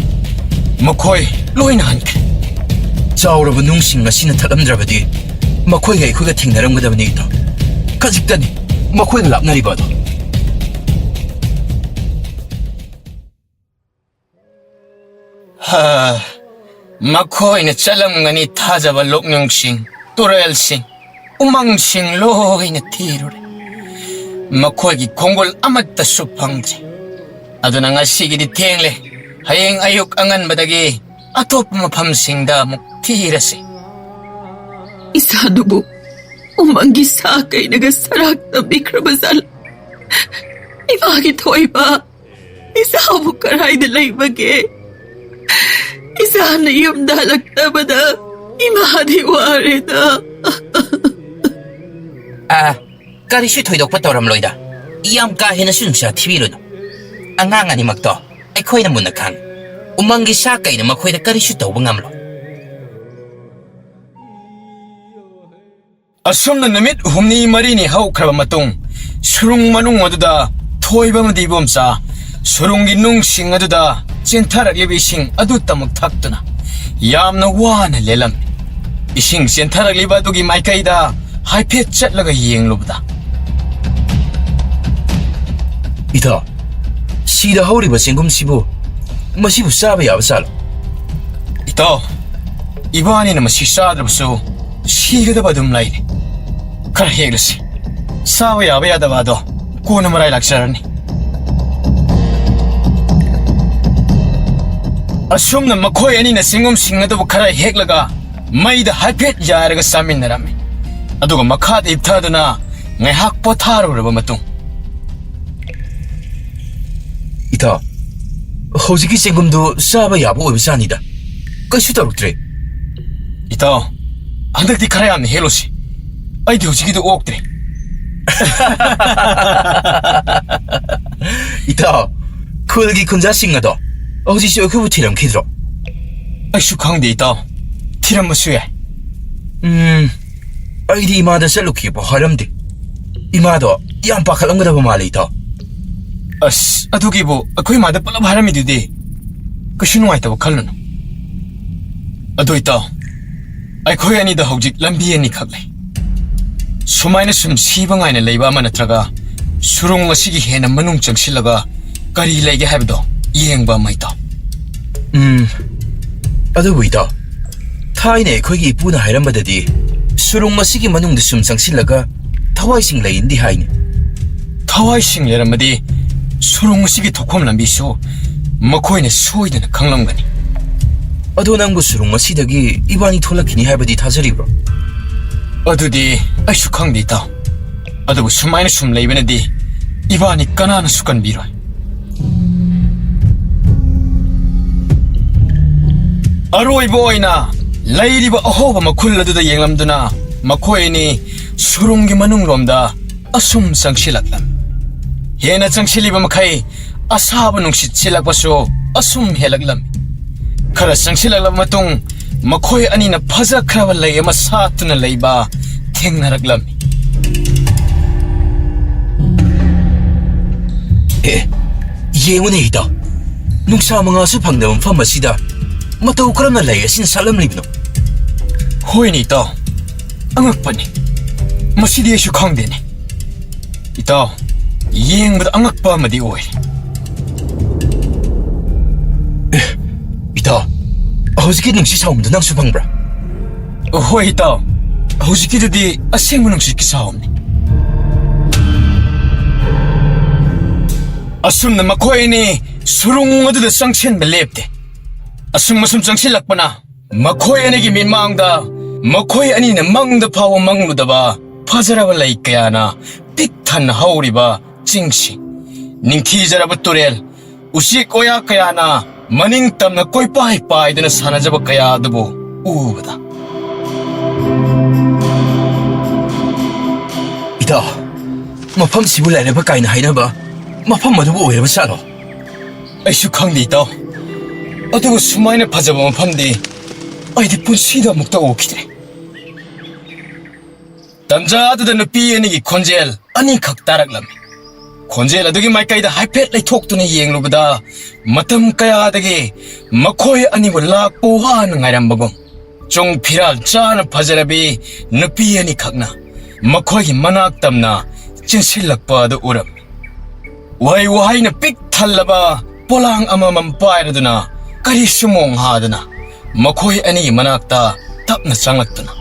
ꯃꯈꯣꯏ ꯂꯣꯏꯅ ꯍꯟꯈ꯭ꯔꯦ꯫ ꯆꯥꯎꯔꯕ ꯅꯨꯡꯁꯤꯡ ꯑꯁꯤꯅ ꯊꯠꯂꯝꯗ꯭ꯔꯕꯗꯤ ꯃꯈꯣꯏꯒ ꯑꯩꯈꯣꯏꯒ ꯊꯦꯡꯅꯔꯝꯒꯗꯕꯅꯤ, ꯏꯇꯥꯎ꯫ ꯈꯖꯤꯛꯇꯅꯤ ꯃꯈꯣꯏꯒ ꯂꯥꯞꯅꯔꯤꯕ ꯑꯗꯣ꯫ ꯍꯥ, ꯃꯈꯣꯏꯅ ꯆꯠꯂꯝꯒꯅꯤ ꯊꯥꯖꯕ ꯂꯣꯛꯅꯨꯡꯁꯤꯡ, ꯇꯨꯔꯦꯜꯁꯤꯡ, ꯎꯃꯪꯁꯤꯡ ꯂꯣꯏꯅ ꯊꯤꯔꯨꯔꯦ꯫ ꯃꯈꯣꯏꯒꯤ ꯈꯣꯡꯒꯨꯜ ꯑꯃꯠꯇꯁꯨ ꯐꯪꯗ꯭ꯔꯦ꯫ ꯑꯗꯨꯅ ꯉꯁꯤꯒꯤꯗꯤ ꯊꯦꯡꯂꯦ꯫ ꯍꯌꯦꯡ ꯑꯌꯨꯛ ꯑꯉꯟꯕꯗꯒꯤ ꯑꯇꯣꯞꯄ ꯃꯐꯝꯁꯤꯡꯗ ꯑꯃꯨꯛ ꯊꯤꯔꯁꯤ꯫ ꯏꯆꯥꯗꯨꯕꯨ ꯎꯃꯪꯒꯤ ꯁꯥ ꯀꯩꯅꯒ ꯁꯔꯥꯛ ꯇꯝꯕꯤꯈ꯭ꯔꯕ ꯖꯥꯠꯂ? ꯏꯃꯥꯒꯤ ꯊꯣꯏꯕ, ꯏꯆꯥꯕꯨ ꯀꯗꯥꯏꯗ ꯂꯩꯕꯒꯦ? ꯏꯆꯥꯅ ꯌꯨꯝꯗ ꯍꯜꯂꯛꯇꯕꯗ ꯏꯃꯥꯗꯤ ꯋꯥꯔꯦꯗ꯫ ꯑꯥ, ꯀꯔꯤꯁꯨ ꯊꯣꯏꯗꯣꯛꯄ ꯇꯧꯔꯝꯂꯣꯏꯗ꯫ ꯌꯥꯝ ꯀꯥ ꯍꯦꯟꯅꯁꯨ ꯅꯨꯡꯁꯥ ꯊꯤꯕꯤꯔꯨꯅꯨ꯫ ꯑꯉꯥꯡ ꯑꯅꯤꯃꯛꯇꯣ ꯑꯩꯈꯣꯏꯅ ꯃꯨꯟꯅ ꯈꯪꯏ꯫ ꯎꯃꯪꯒꯤ ꯁꯥ ꯀꯩꯅ ꯃꯈꯣꯏꯗ ꯀꯔꯤꯁꯨ ꯇꯧꯕ ꯉꯝꯂꯣꯏ꯫ ꯑꯁꯨꯝꯅ ꯅꯨꯃꯤꯠ ꯍꯨꯝꯅꯤ ꯃꯔꯤꯅꯤ ꯍꯧꯈ꯭ꯔꯕ ꯃꯇꯨꯡ, ꯁꯨꯔꯨꯡ ꯃꯅꯨꯡ ꯑꯗꯨꯗ ꯊꯣꯏꯕ ꯑꯃꯗꯤ ꯏꯕꯣꯝꯆꯥ ꯁꯨꯔꯨꯡꯒꯤ ꯅꯨꯡꯁꯤꯡ ꯑꯗꯨꯗ ꯆꯦꯟꯊꯔꯛꯂꯤꯕ ꯏꯁꯤꯡ ꯑꯗꯨꯇꯃꯛ ꯊꯛꯇꯨꯅ ꯌꯥꯝꯅ ꯋꯥꯅ ꯂꯦꯜꯂꯝꯃꯤ꯫ ꯏꯁꯤꯡ ꯆꯦꯟꯊꯔꯛꯂꯤꯕ ꯑꯗꯨꯒꯤ ꯃꯥꯏꯀꯩꯗ ꯍꯥꯏꯐꯦꯠ ꯆꯠꯂꯒ ꯌꯦꯡꯂꯨꯕꯗ, ꯏꯇꯥꯎ, ꯁꯤꯗ ꯍꯧꯔꯤꯕ ꯆꯦꯡꯒꯨꯝꯁꯤꯕꯨ, ꯃꯁꯤꯕꯨ ꯆꯥꯕ ꯌꯥꯕ ꯆꯥꯂꯣ? ꯏꯇꯥꯎ, ꯏꯕꯥꯅꯤꯅ ꯃꯁꯤ ꯆꯥꯗ꯭ꯔꯕꯁꯨ ꯁꯤꯒꯗꯕ ꯑꯗꯨꯝ ꯂꯩꯔꯦ꯫ ꯈꯔ ꯍꯦꯛꯂꯁꯤ꯫ ꯆꯥꯕ ꯌꯥꯕ ꯌꯥꯗꯕ ꯑꯗꯣ ꯀꯣꯟꯅ ꯃꯔꯥꯏ ꯂꯥꯛꯆꯔꯅꯤ꯫ ꯑꯁꯨꯝꯅ ꯃꯈꯣꯏ ꯑꯅꯤꯅ ꯆꯦꯡꯒꯨꯝꯁꯤꯡ ꯑꯗꯨꯕꯨ ꯈꯔ ꯍꯦꯛꯂꯒ ꯃꯩꯗ ꯍꯥꯏꯐꯦꯠ ꯌꯥꯏꯔꯒ ꯆꯥꯃꯤꯟꯅꯔꯝꯃꯤ꯫ ꯑꯗꯨꯒ ꯃꯈꯥꯗ ꯍꯤꯞꯊꯗꯨꯅ ꯉꯥꯏꯍꯥꯛ ꯄꯣꯊꯥꯔꯨꯔꯕ ꯃꯇꯨꯡ, ꯏꯇꯥꯎ, ꯍꯧꯖꯤꯛꯀꯤ ꯆꯦꯡꯒꯨꯝꯗꯨ ꯆꯥꯕ ꯌꯥꯕ ꯑꯣꯏꯕ ꯖꯥꯠꯅꯤꯗ꯫ ꯀꯩꯁꯨ ꯇꯧꯔꯛꯇ꯭ꯔꯦ꯫ ꯏꯇꯥꯎ, ꯍꯟꯗꯛꯇꯤ ꯈꯔ ꯌꯥꯝꯅ ꯍꯦꯛꯂꯨꯁꯤ꯫ ꯑꯩꯗꯤ ꯍꯧꯖꯤꯛꯀꯤꯗꯨ ꯑꯣꯛꯇ꯭ꯔꯦ꯫ ꯏꯇꯥꯎ, ꯈꯨꯜꯒꯤ ꯈꯨꯟꯖꯥꯁꯤꯡ ꯑꯗꯣ ꯍꯧꯖꯤꯛꯁꯨ ꯑꯩꯈꯣꯏꯕꯨ ꯊꯤꯔꯝꯈꯤꯗ꯭ꯔꯣ? ꯑꯩꯁꯨ ꯈꯪꯗꯦ, ꯏꯇꯥꯎ꯫ ꯊꯤꯔꯝꯕꯁꯨ ꯌꯥꯏ꯫ ꯎꯝ, ꯑꯩꯗꯤ ꯏꯃꯥꯗ ꯆꯠꯂꯨꯈꯤꯕ ꯍꯥꯏꯔꯝꯗꯦ꯫ ꯏꯃꯥꯗꯣ ꯌꯥꯝ ꯄꯥꯈꯠꯂꯝꯒꯗꯕ ꯃꯥꯜꯂꯦ, ꯏꯇꯥꯎ꯫ ꯑꯁ, ꯑꯗꯨꯒꯤꯕꯨ ꯑꯩꯈꯣꯏ ꯏꯃꯥꯗ ꯄꯨꯂꯞ ꯍꯥꯏꯔꯝꯃꯤꯗꯨꯗꯤ꯫ ꯀꯩꯁꯨ ꯅꯨꯡꯉꯥꯏꯇꯕ ꯈꯜꯂꯨꯅꯨ꯫ ꯑꯗꯨ, ꯏꯇꯥꯎ, ꯑꯩꯈꯣꯏ ꯑꯅꯤꯗ ꯍꯧꯖꯤꯛ ꯂꯝꯕꯤ ꯑꯅꯤꯈꯛ ꯂꯩ꯫ ꯁꯨꯃꯥꯏꯅ ꯁꯨꯝ ꯁꯤꯕ ꯉꯥꯏꯅ ꯂꯩꯕ ꯑꯃ ꯅꯠꯇ꯭ꯔꯒ ꯁꯨꯔꯨꯡ ꯑꯁꯤꯒꯤ ꯍꯦꯟꯅ ꯃꯅꯨꯡ ꯆꯪꯁꯤꯜꯂꯒ ꯀꯔꯤ ꯂꯩꯒꯦ ꯍꯥꯏꯕꯗꯣ ꯌꯦꯡꯕ ꯑꯃ, ꯏꯇꯥꯎ꯫ ꯎꯝ, ꯑꯗꯨꯕꯨ ꯏꯇꯥꯎ, ꯊꯥꯏꯅ ꯑꯩꯈꯣꯏꯒꯤ ꯏꯄꯨꯅ ꯍꯥꯏꯔꯝꯕꯗꯗꯤ ꯁꯨꯔꯨꯡ ꯑꯁꯤꯒꯤ ꯃꯅꯨꯡꯗ ꯁꯨꯝ ꯆꯪꯁꯤꯜꯂꯒ ꯊꯋꯥꯏꯁꯤꯡ ꯂꯩꯅꯗꯤ ꯍꯥꯏꯅꯤ꯫ ꯊꯋꯥꯏꯁꯤꯡ ꯂꯩꯔꯝꯃꯗꯤ ꯁꯨꯔꯨꯡ ꯑꯁꯤꯒꯤ ꯊꯣꯛꯐꯝ ꯂꯝꯕꯤꯁꯨ ꯃꯈꯣꯏꯅ ꯁꯣꯏꯗꯅ ꯈꯪꯂꯝꯒꯅꯤ꯫ ꯑꯗꯣ ꯅꯪꯕꯨ ꯁꯨꯔꯨꯡ ꯑꯁꯤꯗꯒꯤ ꯏꯕꯥꯅꯤ ꯊꯣꯛꯂꯛꯈꯤꯅꯤ ꯍꯥꯏꯕꯗꯤ ꯊꯥꯖꯔꯤꯕ꯭ꯔꯣ? ꯑꯗꯨꯗꯤ ꯑꯩꯁꯨ ꯈꯪꯗꯦ, ꯏꯇꯥꯎ꯫ ꯑꯗꯨꯕꯨ ꯁꯨꯃꯥꯏꯅ ꯁꯨꯝ ꯂꯩꯕꯅꯗꯤ ꯏꯕꯥꯅꯤ ꯀꯅꯥꯅꯁꯨ ꯀꯟꯕꯤꯔꯣꯏ꯫ ꯑꯔꯣꯏꯕ ꯑꯣꯏꯅ ꯂꯩꯔꯤꯕ ꯑꯍꯣꯕ ꯃꯈꯨꯜ ꯑꯗꯨꯗ ꯌꯦꯡꯂꯝꯗꯨꯅ ꯃꯈꯣꯏ ꯑꯅꯤ ꯁꯨꯔꯨꯡꯒꯤ ꯃꯅꯨꯡꯂꯣꯝꯗ ꯑꯁꯨꯝ ꯆꯪꯁꯤꯜꯂꯛꯂꯝꯃꯤ꯫ ꯍꯦꯟꯅ ꯆꯪꯁꯤꯜꯂꯤꯕ ꯃꯈꯩ ꯑꯁꯥꯕ ꯅꯨꯡꯁꯤꯠ ꯁꯤꯠꯂꯛꯄꯁꯨ ꯑꯁꯨꯝ ꯍꯦꯜꯂꯛꯂꯝꯃꯤ꯫ ꯈꯔ ꯆꯪꯁꯤꯜꯂꯛꯂꯕ ꯃꯇꯨꯡ ꯃꯈꯣꯏ ꯑꯅꯤꯅ ꯐꯖꯈ꯭ꯔꯕ ꯂꯩ ꯑꯃ ꯁꯥꯠꯇꯨꯅ ꯂꯩꯕ ꯊꯦꯡꯅꯔꯛꯂꯝꯃꯤ꯫ ꯑꯦ, ꯌꯦꯡꯉꯨꯅꯦ ꯏꯇꯥꯎ, ꯅꯨꯡꯁꯥ ꯃꯉꯥꯜꯁꯨ ꯐꯪꯗꯕ ꯃꯐꯝ ꯑꯁꯤꯗ ꯃꯇꯧ ꯀꯔꯝꯅ ꯂꯩ ꯑꯁꯤꯅ ꯁꯥꯠꯂꯝꯂꯤꯕꯅꯣ? ꯍꯣꯏꯅꯦ ꯏꯇꯥꯎ, ꯑꯉꯛꯄꯅꯤ꯫ ꯃꯁꯤꯗꯤ ꯑꯩꯁꯨ ꯈꯪꯗꯦꯅꯦ꯫ ꯏꯇꯥꯎ, ꯌꯦꯡꯕꯗ ꯑꯉꯛꯄ ꯑꯃꯗꯤ ꯑꯣꯏꯔꯦ꯫ ꯑꯦ, ꯏꯇꯥꯎ, ꯍꯧꯖꯤꯛꯀꯤ ꯅꯨꯡꯁꯤꯠ ꯁꯥꯎꯝꯗꯨ ꯅꯪꯁꯨ ꯐꯪꯕ꯭ꯔꯥ? ꯍꯣꯏ ꯏꯇꯥꯎ, ꯍꯧꯖꯤꯛꯀꯤꯗꯨꯗꯤ ꯑꯁꯦꯡꯕ ꯅꯨꯡꯁꯤꯠꯀꯤ ꯁꯥꯎꯝꯅꯤ꯫ ꯑꯁꯨꯝꯅ ꯃꯈꯣꯏ ꯑꯅꯤ ꯁꯨꯔꯨꯡ ꯑꯗꯨꯗ ꯆꯪꯁꯤꯟꯕ ꯂꯦꯞꯇꯦ꯫ ꯑꯁꯨꯝ ꯑꯁꯨꯝ ꯆꯪꯁꯤꯜꯂꯛꯄꯅ ꯃꯈꯣꯏ ꯑꯅꯤꯒꯤ ꯃꯤꯠꯃꯥꯡꯗ ꯃꯈꯣꯏ ꯑꯅꯤꯅ ꯃꯪꯗ ꯐꯥꯎꯕ ꯃꯪꯂꯨꯗꯕ ꯐꯖꯔꯕ ꯂꯩ ꯀꯌꯥꯅ ꯄꯤꯛ ꯊꯟꯅ ꯍꯧꯔꯤꯕ ꯆꯤꯡꯁꯤꯡ, ꯅꯤꯡꯊꯤꯖꯔꯕ ꯇꯨꯔꯦꯜ, ꯎꯆꯦꯛ ꯋꯥꯌꯥ ꯀꯌꯥꯅ ꯃꯅꯤꯡ ꯇꯝꯅ ꯀꯣꯏꯄꯥꯏ ꯄꯥꯏꯗꯨꯅ ꯁꯥꯟꯅꯖꯕ ꯀꯌꯥ ꯑꯗꯨꯕꯨ ꯎꯕꯗ, ꯏꯇꯥꯎ, ꯃꯐꯝꯁꯤꯕꯨ ꯂꯥꯏꯔꯕ ꯀꯥꯏꯅ ꯍꯥꯏꯅꯕ ꯃꯐꯝ ꯑꯗꯨꯕꯨ ꯑꯣꯏꯔꯕ ꯖꯥꯠꯂꯣ? ꯑꯩꯁꯨ ꯈꯪꯗꯦ, ꯏꯇꯥꯎ꯫ ꯑꯗꯨꯕꯨ ꯁꯨꯃꯥꯏꯅ ꯐꯖꯕ ꯃꯐꯝꯗꯤ ꯑꯩꯗꯤ ꯄꯨꯟꯁꯤꯗ ꯑꯃꯨꯛꯇ ꯎꯈꯤꯗ꯭ꯔꯤ꯫ ꯇꯟꯖꯥ ꯑꯗꯨꯗ ꯅꯨꯄꯤ ꯑꯅꯤꯒꯤ ꯈꯣꯟꯖꯦꯜ ꯑꯅꯤꯈꯛ ꯇꯥꯔꯛꯂꯝꯃꯤ꯫ ꯈꯣꯟꯖꯦꯜ ꯑꯗꯨꯒꯤ ꯃꯥꯏꯀꯩꯗ ꯍꯥꯏꯐꯦꯠ ꯂꯩꯊꯣꯛꯇꯨꯅ ꯌꯦꯡꯂꯨꯕꯗ, ꯃꯇꯝ ꯀꯌꯥꯗꯒꯤ ꯃꯈꯣꯏ ꯑꯅꯤꯕꯨ ꯂꯥꯛꯄ ꯋꯥꯅ ꯉꯥꯏꯔꯝꯕꯒꯨꯝ, ꯆꯨꯡ ꯐꯤꯔꯥꯜ ꯆꯥꯅ ꯐꯖꯔꯕꯤ ꯅꯨꯄꯤ ꯑꯅꯤꯈꯛꯅ ꯃꯈꯣꯏꯒꯤ ꯃꯅꯥꯛ ꯇꯝꯅ ꯆꯦꯟꯁꯤꯜꯂꯛꯄ ꯑꯗꯨ ꯎꯔꯝꯃꯤ꯫ ꯎꯍꯩ ꯋꯥꯍꯩꯅ ꯄꯤꯛ ꯊꯜꯂꯕ ꯄꯣꯂꯥꯡ ꯑꯃꯃꯝ ꯄꯥꯏꯔꯗꯨꯅ, ꯀꯔꯤꯁꯨ ꯃꯣꯡ ꯍꯥꯗꯅ, ꯃꯈꯣꯏ ꯑꯅꯤꯒꯤ ꯃꯅꯥꯛꯇ ꯇꯞꯅ ꯆꯪꯂꯛꯇꯨꯅ꯫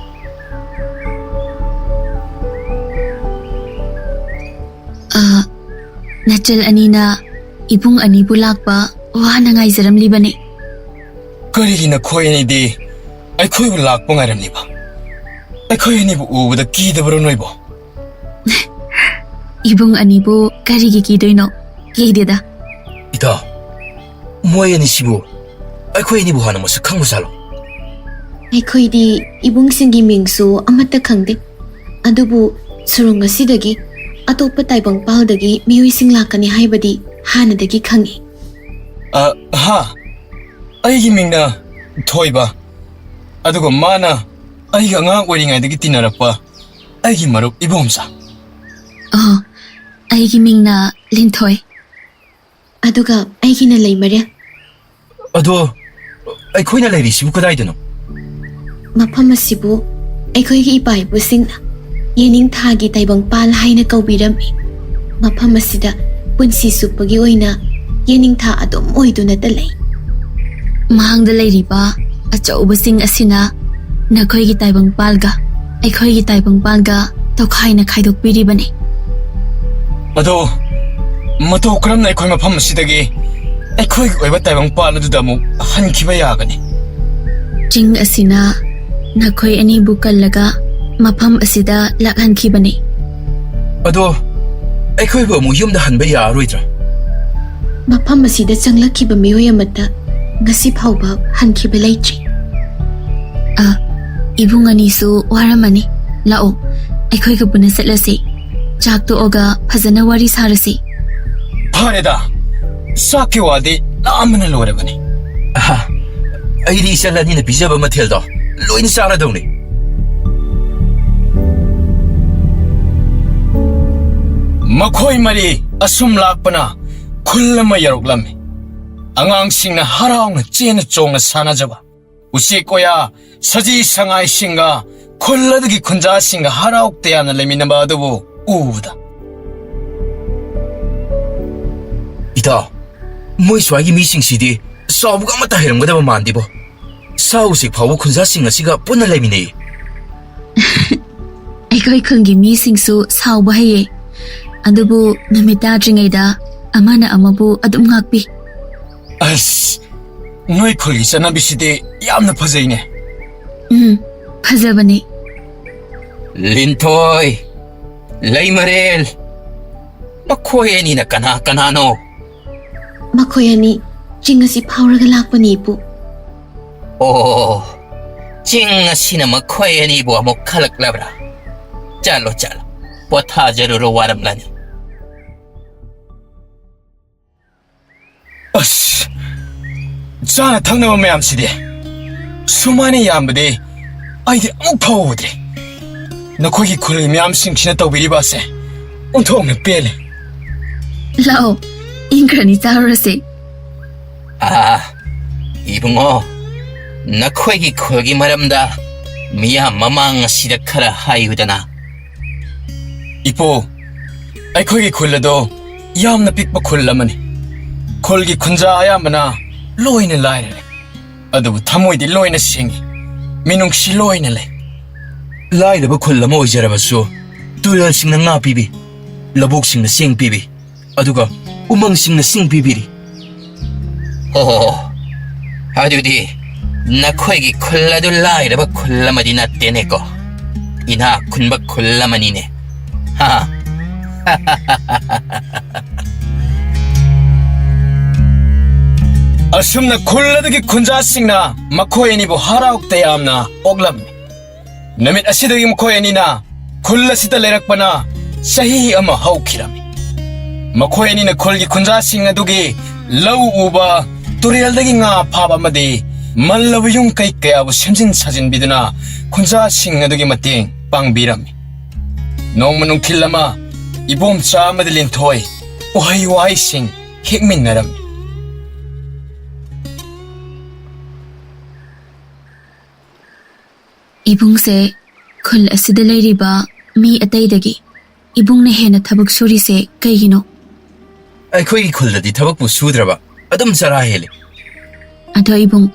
ꯑ, ꯅꯆꯜ ꯑꯅꯤꯅ ꯏꯕꯨꯡ ꯑꯅꯤꯕꯨ ꯂꯥꯛꯄ ꯋꯥꯅ ꯉꯥꯏꯖꯔꯝꯂꯤꯕꯅꯤ꯫ ꯀꯔꯤꯒꯤ ꯅꯈꯣꯏ ꯑꯅꯤꯗꯤ ꯑꯩꯈꯣꯏꯕꯨ ꯂꯥꯛꯄ ꯉꯥꯏꯔꯝꯂꯤꯕ? ꯑꯩꯈꯣꯏ ꯑꯅꯤꯕꯨ ꯎꯕꯗ ꯀꯤꯗꯕꯔꯣ ꯅꯣꯏꯕꯣ? ꯏꯕꯨꯡ ꯑꯅꯤꯕꯨ ꯀꯔꯤꯒꯤ ꯀꯤꯗꯣꯏꯅꯣ? ꯀꯤꯗꯦꯗ꯫ ꯏꯇꯥꯎ, ꯃꯣꯏ ꯑꯅꯤꯁꯤꯕꯨ ꯑꯩꯈꯣꯏ ꯑꯅꯤꯕꯨ ꯍꯥꯟꯅ ꯃꯁꯛ ꯈꯪꯕ ꯖꯥꯠꯂꯣ? ꯑꯩꯈꯣꯏꯗꯤ ꯏꯕꯨꯡꯁꯤꯡꯒꯤ ꯃꯤꯡꯁꯨ ꯑꯃꯠꯇ ꯈꯪꯗꯦ꯫ ꯑꯗꯨꯕꯨ ꯁꯨꯔꯨꯡ ꯑꯁꯤꯗꯒꯤ ꯑꯇꯣꯞꯄ ꯇꯥꯏꯕꯪꯄꯥꯜꯗꯒꯤ ꯃꯤꯑꯣꯏꯁꯤꯡ ꯂꯥꯛꯀꯅꯤ ꯍꯥꯏꯕꯗꯤ ꯍꯥꯟꯅꯗꯒꯤ ꯈꯪꯏ꯫ ꯑ, ꯍꯥ, ꯑꯩꯒꯤ ꯃꯤꯡꯅ ꯊꯣꯏꯕ, ꯑꯗꯨꯒ ꯃꯥꯅ ꯑꯩꯒ ꯑꯉꯥꯡ ꯑꯣꯏꯔꯤꯉꯩꯗꯒꯤ ꯇꯤꯟꯅꯔꯛꯄ ꯑꯩꯒꯤ ꯃꯔꯨꯞ ꯏꯕꯣꯝꯆꯥ꯫ ꯑꯣ, ꯑꯩꯒꯤ ꯃꯤꯡꯅ ꯂꯤꯟꯊꯣꯏ꯫ ꯑꯗꯨꯒ ꯑꯩꯒꯤꯅ ꯂꯩꯃꯔꯦꯜ꯫ ꯑꯗꯣ, ꯑꯩꯈꯣꯏꯅ ꯂꯩꯔꯤꯁꯤꯕꯨ ꯀꯗꯥꯏꯗꯅꯣ? ꯃꯐꯝ ꯑꯁꯤꯕꯨ ꯑꯩꯈꯣꯏꯒꯤ ꯏꯄꯥ ꯏꯄꯨꯁꯤꯡꯅ ꯌꯦꯅꯤꯡꯊꯥꯒꯤ ꯇꯥꯏꯕꯪꯄꯥꯜ ꯍꯥꯏꯅ ꯀꯧꯕꯤꯔꯝꯃꯤ꯫ ꯃꯐꯝ ꯑꯁꯤꯗ ꯄꯨꯟꯁꯤ ꯆꯨꯞꯄꯒꯤ ꯑꯣꯏꯅ ꯌꯦꯅꯤꯡꯊꯥ ꯑꯗꯨꯝ ꯑꯣꯏꯗꯨꯅꯇ ꯂꯩ꯫ ꯃꯍꯥꯛꯗ ꯂꯩꯔꯤꯕ ꯑꯆꯧꯕꯁꯤꯡ ꯑꯁꯤꯅ ꯅꯈꯣꯏꯒꯤ ꯇꯥꯏꯕꯪꯄꯥꯜꯒ ꯑꯩꯈꯣꯏꯒꯤ ꯇꯥꯏꯕꯪꯄꯥꯜꯒ ꯇꯣꯈꯥꯏꯅ ꯈꯥꯏꯗꯣꯛꯄꯤꯔꯤꯕꯅꯤ꯫ ꯑꯗꯣ, ꯃꯇꯧ ꯀꯔꯝꯅ ꯑꯩꯈꯣꯏ ꯃꯐꯝ ꯑꯁꯤꯗꯒꯤ ꯑꯩꯈꯣꯏꯒꯤ ꯑꯣꯏꯕ ꯇꯥꯏꯕꯪꯄꯥꯜ ꯑꯗꯨꯗ ꯑꯃꯨꯛ ꯍꯟꯈꯤꯕ ꯌꯥꯒꯅꯤ? ꯆꯤꯡ ꯑꯁꯤꯅ ꯅꯈꯣꯏ ꯑꯅꯤꯕꯨ ꯀꯜꯂꯒ ꯃꯐꯝ ꯑꯁꯤꯗ ꯂꯥꯛꯍꯟꯈꯤꯕꯅꯤ꯫ ꯑꯗꯣ, ꯑꯩꯈꯣꯏꯕꯨ ꯑꯃꯨꯛ ꯌꯨꯝꯗ ꯍꯟꯕ ꯌꯥꯔꯔꯣꯏꯗ꯭ꯔꯥ? ꯃꯐꯝ ꯑꯁꯤꯗ ꯆꯪꯂꯛꯈꯤꯕ ꯃꯤꯑꯣꯏ ꯑꯃꯠꯇ ꯉꯁꯤ ꯐꯥꯎꯕ ꯍꯟꯈꯤꯕ ꯂꯩꯇ꯭ꯔꯤ꯫ ꯑ, ꯏꯕꯨꯡ ꯑꯅꯤꯁꯨ ꯋꯥꯔꯝꯃꯅꯤ꯫ ꯂꯥꯛꯑꯣ, ꯑꯩꯈꯣꯏꯒ ꯄꯨꯟꯅ ꯆꯠꯂꯁꯤ꯫ ꯆꯥꯛ ꯇꯣꯛꯑꯒ ꯐꯖꯅ ꯋꯥꯔꯤ ꯁꯥꯔꯁꯤ꯫ ꯐꯔꯦꯗ, ꯆꯥꯛꯀꯤ ꯋꯥꯗꯤ ꯂꯥꯝꯕꯅ ꯂꯣꯏꯔꯕꯅꯤ꯫ ꯑꯍꯥ, ꯑꯩꯗꯤ ꯏꯆꯜ ꯑꯅꯤꯅ ꯄꯤꯖꯕ ꯃꯊꯦꯜꯗꯣ ꯂꯣꯏꯅ ꯆꯥꯔꯗꯧꯅꯤ꯫ ꯃꯈꯣꯏ ꯃꯔꯤ ꯑꯁꯨꯝ ꯂꯥꯛꯄꯅ ꯈꯨꯜ ꯑꯃ ꯌꯧꯔꯛꯂꯝꯃꯤ꯫ ꯑꯉꯥꯡꯁꯤꯡꯅ ꯍꯔꯥꯎꯅ ꯆꯦꯟꯅ ꯆꯣꯡꯅ ꯁꯥꯟꯅꯖꯕ, ꯎꯆꯦꯛ ꯀꯣꯌꯥ, ꯁꯖꯤ ꯁꯉꯥꯏꯁꯤꯡꯒ ꯈꯨꯜ ꯑꯗꯨꯒꯤ ꯈꯨꯟꯖꯥꯁꯤꯡꯒ ꯍꯔꯥꯎ ꯇꯌꯥꯝꯅ ꯂꯩꯃꯤꯟꯅꯕ ꯑꯗꯨꯕꯨ ꯎꯕꯗ꯫ ꯏꯇꯥꯎ, ꯃꯣꯏ ꯁ꯭ꯋꯥꯏꯒꯤ ꯃꯤꯁꯤꯡꯁꯤꯗꯤ ꯆꯥꯎꯕꯒ ꯑꯃꯠꯇ ꯍꯩꯔꯝꯒꯗꯕ ꯃꯥꯟꯗꯦꯕꯣ꯫ ꯁꯥ ꯎꯆꯦꯛ ꯐꯥꯎꯕ ꯈꯨꯟꯖꯥꯁꯤꯡ ꯑꯁꯤꯒ ꯄꯨꯟꯅ ꯂꯩꯃꯤꯟꯅꯩ꯫ ꯑꯩꯈꯣꯏ ꯈꯨꯟꯒꯤ ꯃꯤꯁꯤꯡꯁꯨ ꯁꯥꯎꯕ ꯍꯩꯌꯦ, ꯑꯗꯨꯕꯨ ꯅꯨꯃꯤꯠ ꯇꯥꯗ꯭ꯔꯤꯉꯩꯗ ꯑꯃꯅ ꯑꯃꯕꯨ ꯑꯗꯨꯝ ꯉꯥꯛꯄꯤ꯫ ꯑꯁ, ꯅꯣꯏ ꯈꯨꯜꯒꯤ ꯆꯠꯅꯕꯤꯁꯤꯗꯤ ꯌꯥꯝꯅ ꯐꯖꯩꯅꯦ꯫ ꯎꯝ, ꯐꯖꯕꯅꯤ꯫ ꯂꯤꯟꯊꯣꯏ, ꯂꯩꯃꯔꯦꯜ, ꯃꯈꯣꯏ ꯑꯅꯤꯅ ꯀꯅꯥ ꯀꯅꯥꯅꯣ? ꯃꯈꯣꯏ ꯑꯅꯤ ꯆꯤꯡ ꯑꯁꯤ ꯐꯥꯎꯔꯒ ꯂꯥꯛꯄꯅꯤ, ꯏꯄꯨ꯫ ꯑꯣ, ꯆꯤꯡ ꯑꯁꯤꯅ ꯃꯈꯣꯏ ꯑꯅꯤꯕꯨ ꯑꯃꯨꯛ ꯈꯜꯂꯛꯂꯕ꯭ꯔꯥ? ꯆꯠꯂꯣ, ꯆꯠꯂꯣ, ꯄꯣꯊꯥꯖꯔꯨꯔꯣ, ꯋꯥꯔꯝꯂꯅꯤ꯫ ꯑꯁ, ꯆꯥꯅ ꯊꯛꯅꯕ ꯃꯌꯥꯝꯁꯤꯗꯤ ꯁꯨꯃꯥꯏꯅ ꯌꯥꯝꯕꯗꯤ ꯑꯩꯗꯤ ꯑꯃꯨꯛ ꯐꯥꯎ ꯎꯗ꯭ꯔꯤ꯫ ꯅꯈꯣꯏꯒꯤ ꯈꯨꯜꯒꯤ ꯃꯤꯌꯥꯝꯁꯤꯡꯁꯤꯅ ꯇꯧꯕꯤꯔꯤꯕ ꯑꯁꯦ ꯑꯣꯟꯊꯣꯛꯅ ꯄꯦꯜꯂꯦ꯫ ꯂꯥꯛꯑꯣ, ꯏꯪꯈ꯭ꯔꯅꯤ, ꯆꯥꯔꯨꯔꯁꯦ꯫ ꯑꯥ, ꯏꯕꯨꯡꯉꯣ, ꯅꯈꯣꯏꯒꯤ ꯈꯨꯜꯒꯤ ꯃꯔꯝꯗ ꯃꯤꯌꯥꯝ ꯃꯃꯥꯡ ꯑꯁꯤꯗ ꯈꯔ ꯍꯥꯏꯌꯨꯗꯅ꯫ ꯏꯄꯨ, ꯑꯩꯈꯣꯏꯒꯤ ꯈꯨꯜ ꯑꯗꯣ ꯌꯥꯝꯅ ꯄꯤꯛꯄ ꯈꯨꯜ ꯑꯃꯅꯤ꯫ ꯈꯨꯜꯒꯤ ꯈꯨꯟꯖꯥ ꯑꯌꯥꯝꯕꯅ ꯂꯣꯏꯅ ꯂꯥꯏꯔꯔꯦ, ꯑꯗꯨꯕꯨ ꯊꯃꯣꯏꯗꯤ ꯂꯣꯏꯅ ꯁꯦꯡꯉꯤ, ꯃꯤꯅꯨꯡꯁꯤ ꯂꯣꯏꯅ ꯂꯩ꯫ ꯂꯥꯏꯔꯕ ꯈꯨꯜ ꯑꯃ ꯑꯣꯏꯖꯔꯕꯁꯨ, ꯇꯨꯔꯦꯜꯁꯤꯡꯅ ꯉꯥ ꯄꯤꯕꯤ, ꯂꯧꯕꯨꯛꯁꯤꯡꯅ ꯆꯦꯡ ꯄꯤꯕꯤ, ꯑꯗꯨꯒ ꯎꯃꯪꯁꯤꯡꯅ ꯁꯤꯡ ꯄꯤꯕꯤꯔꯤ꯫ ꯑꯣ, ꯑꯗꯨꯗꯤ ꯅꯈꯣꯏꯒꯤ ꯈꯨꯜ ꯑꯗꯨ ꯂꯥꯏꯔꯕ ꯈꯨꯜ ꯑꯃꯗꯤ ꯅꯠꯇꯦꯅꯦꯀꯣ, ꯏꯅꯥꯛ ꯈꯨꯟꯕ ꯈꯨꯜ ꯑꯃꯅꯤꯅꯦ꯫ ꯍꯥ? ꯑꯁꯨꯝꯅ ꯈꯨꯜ ꯑꯗꯨꯒꯤ ꯈꯨꯟꯖꯥꯁꯤꯡꯅ ꯃꯈꯣꯏ ꯑꯅꯤꯕꯨ ꯍꯔꯥꯎ ꯇꯌꯥꯝꯅ ꯑꯣꯛꯂꯝꯃꯤ꯫ ꯅꯨꯃꯤꯠ ꯑꯁꯤꯗꯒꯤ ꯃꯈꯣꯏ ꯑꯅꯤꯅ ꯈꯨꯜ ꯑꯁꯤꯗ ꯂꯩꯔꯛꯄꯅ ꯆꯍꯤ ꯑꯃ ꯍꯧꯈꯤꯔꯝꯃꯤ꯫ ꯃꯈꯣꯏ ꯑꯅꯤꯅ ꯈꯨꯜꯒꯤ ꯈꯨꯟꯖꯥꯁꯤꯡ ꯑꯗꯨꯒꯤ ꯂꯧ ꯎꯕ, ꯇꯨꯔꯦꯜꯗꯒꯤ ꯉꯥ ꯐꯥꯕ ꯑꯃꯗꯤ ꯃꯜꯂꯕ ꯌꯨꯝ ꯀꯩ ꯀꯌꯥꯕꯨ ꯁꯦꯝꯖꯤꯟ ꯁꯥꯖꯤꯟꯕꯤꯗꯨꯅ ꯈꯨꯟꯖꯥꯁꯤꯡ ꯑꯗꯨꯒꯤ ꯃꯇꯦꯡ ꯄꯥꯡꯕꯤꯔꯝꯃꯤ꯫ ꯅꯣꯡꯃ ꯅꯨꯡꯊꯤꯜ ꯑꯃ ꯏꯕꯣꯝꯆꯥ ꯑꯃꯗꯤ ꯂꯤꯟꯊꯣꯏ ꯎꯍꯩ ꯋꯥꯍꯩꯁꯤꯡ ꯍꯦꯛꯃꯤꯟꯅꯔꯝꯃꯤ꯫ ꯏꯕꯨꯡꯁꯦ ꯈꯨꯜ ꯑꯁꯤꯗ ꯂꯩꯔꯤꯕ ꯃꯤ ꯑꯇꯩꯗꯒꯤ ꯏꯕꯨꯡꯅ ꯍꯦꯟꯅ ꯊꯕꯛ ꯁꯨꯔꯤꯁꯦ ꯀꯩꯒꯤꯅꯣ? ꯑꯩꯈꯣꯏꯒꯤ ꯈꯨꯜꯗꯗꯤ ꯊꯕꯛꯄꯨ ꯁꯨꯗ꯭ꯔꯕ, ꯑꯗꯨꯝ ꯆꯔꯥ ꯍꯦꯜꯂꯤ꯫ ꯑꯗꯣ ꯏꯕꯨꯡ,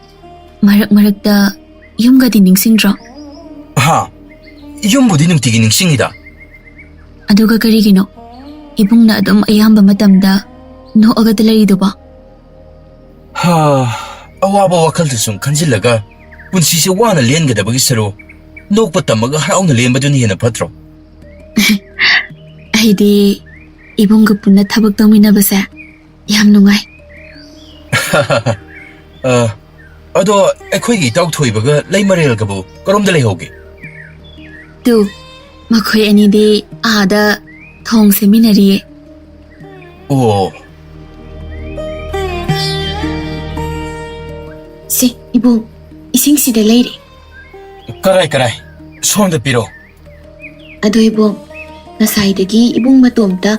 ꯃꯔꯛ ꯃꯔꯛꯇ ꯌꯨꯝꯒꯗꯤ ꯅꯤꯡꯁꯤꯡꯗ꯭ꯔꯣ? ꯍꯥ, ꯌꯨꯝꯕꯨꯗꯤ ꯅꯨꯡꯇꯤꯒꯤ ꯅꯤꯡꯁꯤꯡꯉꯤꯗ꯫ ꯑꯗꯨꯒ ꯀꯔꯤꯒꯤꯅꯣ ꯏꯕꯨꯡꯅ ꯑꯗꯨꯝ ꯑꯌꯥꯝꯕ ꯃꯇꯝꯗ ꯅꯣꯛꯑꯒꯗ ꯂꯩꯔꯤꯗꯨꯕꯣ? ꯍꯥ, ꯑꯋꯥꯕ ꯋꯥꯈꯜꯗ ꯁꯨꯝ ꯈꯟꯖꯤꯜꯂꯒ ꯄꯨꯟꯁꯤꯁꯦ ꯋꯥꯅ ꯂꯦꯟꯒꯗꯕꯒꯤ ꯁꯔꯨꯛ ꯅꯣꯛꯄ ꯇꯝꯃꯒ ꯍꯔꯥꯎꯅ ꯂꯦꯟꯕꯗꯨꯅ ꯍꯦꯟꯅ ꯐꯠꯇ꯭ꯔꯣ? ꯑꯩꯗꯤ ꯏꯕꯨꯡꯒ ꯄꯨꯟꯅ ꯊꯕꯛ ꯇꯧꯃꯤꯟꯅꯕꯁꯦ ꯌꯥꯝ ꯅꯨꯡꯉꯥꯏ꯫ ꯑ, ꯑꯗꯣ ꯑꯩꯈꯣꯏꯒꯤ ꯏꯇꯥꯎ ꯊꯣꯏꯕꯒ ꯂꯩꯃꯔꯦꯜꯒꯕꯨ ꯀꯔꯣꯝꯗ ꯂꯩꯍꯧꯒꯦ? ꯇꯨ, ꯃꯈꯣꯏ ꯑꯅꯤꯗꯤ ꯑꯥꯗ ꯊꯣꯡ ꯁꯦꯝꯃꯤꯟꯅꯔꯤꯌꯦ꯫ ꯑꯣ꯫ ꯁꯦ, ꯏꯕꯨꯡ, ꯏꯁꯤꯡꯁꯤꯗ ꯂꯩꯔꯦ꯫ ꯀꯔꯥꯏ, ꯀꯔꯥꯏ? ꯁꯣꯝꯗ ꯄꯤꯔꯣ꯫ ꯑꯗꯣ ꯏꯕꯨꯡ, ꯉꯁꯥꯏꯗꯒꯤ ꯏꯕꯨꯡ ꯃꯇꯣꯝꯇ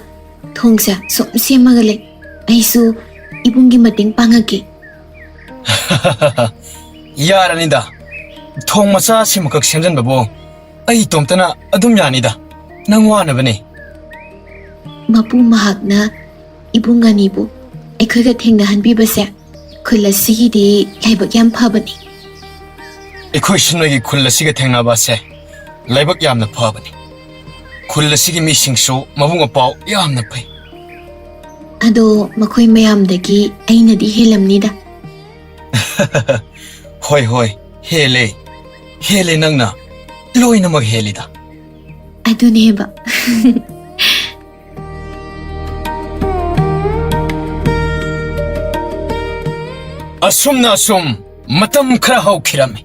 ꯊꯣꯡꯁꯦ ꯁꯨꯝ ꯁꯦꯝꯃꯒ ꯂꯩ꯫ ꯑꯩꯁꯨ ꯏꯕꯨꯡꯒꯤ ꯃꯇꯦꯡ ꯄꯥꯡꯉꯛꯀꯦ꯫ ꯌꯥꯔꯅꯤꯗ꯫ ꯊꯣꯡ ꯃꯆꯥ ꯁꯤꯃꯈꯛ ꯁꯦꯝꯖꯟꯕꯕꯨ ꯑꯩ ꯏꯇꯣꯝꯇꯅ ꯑꯗꯨꯝ ꯌꯥꯅꯤꯗ꯫ ꯅꯪ ꯋꯥꯅꯕꯅꯦ꯫ ꯃꯄꯨ ꯃꯍꯥꯛꯅ ꯏꯕꯨꯡ ꯑꯅꯤꯕꯨ ꯑꯩꯈꯣꯏꯒ ꯊꯦꯡꯅꯍꯟꯕꯤꯕꯁꯦ ꯈꯨꯜ ꯑꯁꯤꯒꯤꯗꯤ ꯂꯥꯏꯕꯛ ꯌꯥꯝ ꯐꯕꯅꯤ꯫ ꯑꯩꯈꯣꯏꯁꯨ ꯅꯣꯏꯒꯤ ꯈꯨꯜ ꯑꯁꯤꯒ ꯊꯦꯡꯅꯕ ꯑꯁꯦ ꯂꯥꯏꯕꯛ ꯌꯥꯝꯅ ꯐꯕꯅꯤ꯫ ꯈꯨꯜ ꯑꯁꯤꯒꯤ ꯃꯤꯁꯤꯡꯁꯨ ꯃꯕꯨꯛ ꯃꯄꯥꯎ ꯌꯥꯝꯅ ꯐꯩ꯫ ꯑꯗꯣ ꯃꯈꯣꯏ ꯃꯌꯥꯝꯗꯒꯤ ꯑꯩꯅꯗꯤ ꯍꯦꯜꯂꯝꯅꯤꯗ꯫ ꯍꯣꯏ, ꯍꯣꯏ, ꯍꯦꯜꯂꯦ꯫ ꯍꯦꯜꯂꯦ ꯅꯪꯅ꯫ ꯂꯣꯏꯅꯃꯛ ꯍꯦꯜꯂꯤꯗ꯫ ꯑꯗꯨꯅꯦꯕ꯫ ꯑꯁꯨꯝꯅ ꯑꯁꯨꯝ ꯃꯇꯝ ꯈꯔ ꯍꯧꯈꯤꯔꯝꯃꯤ꯫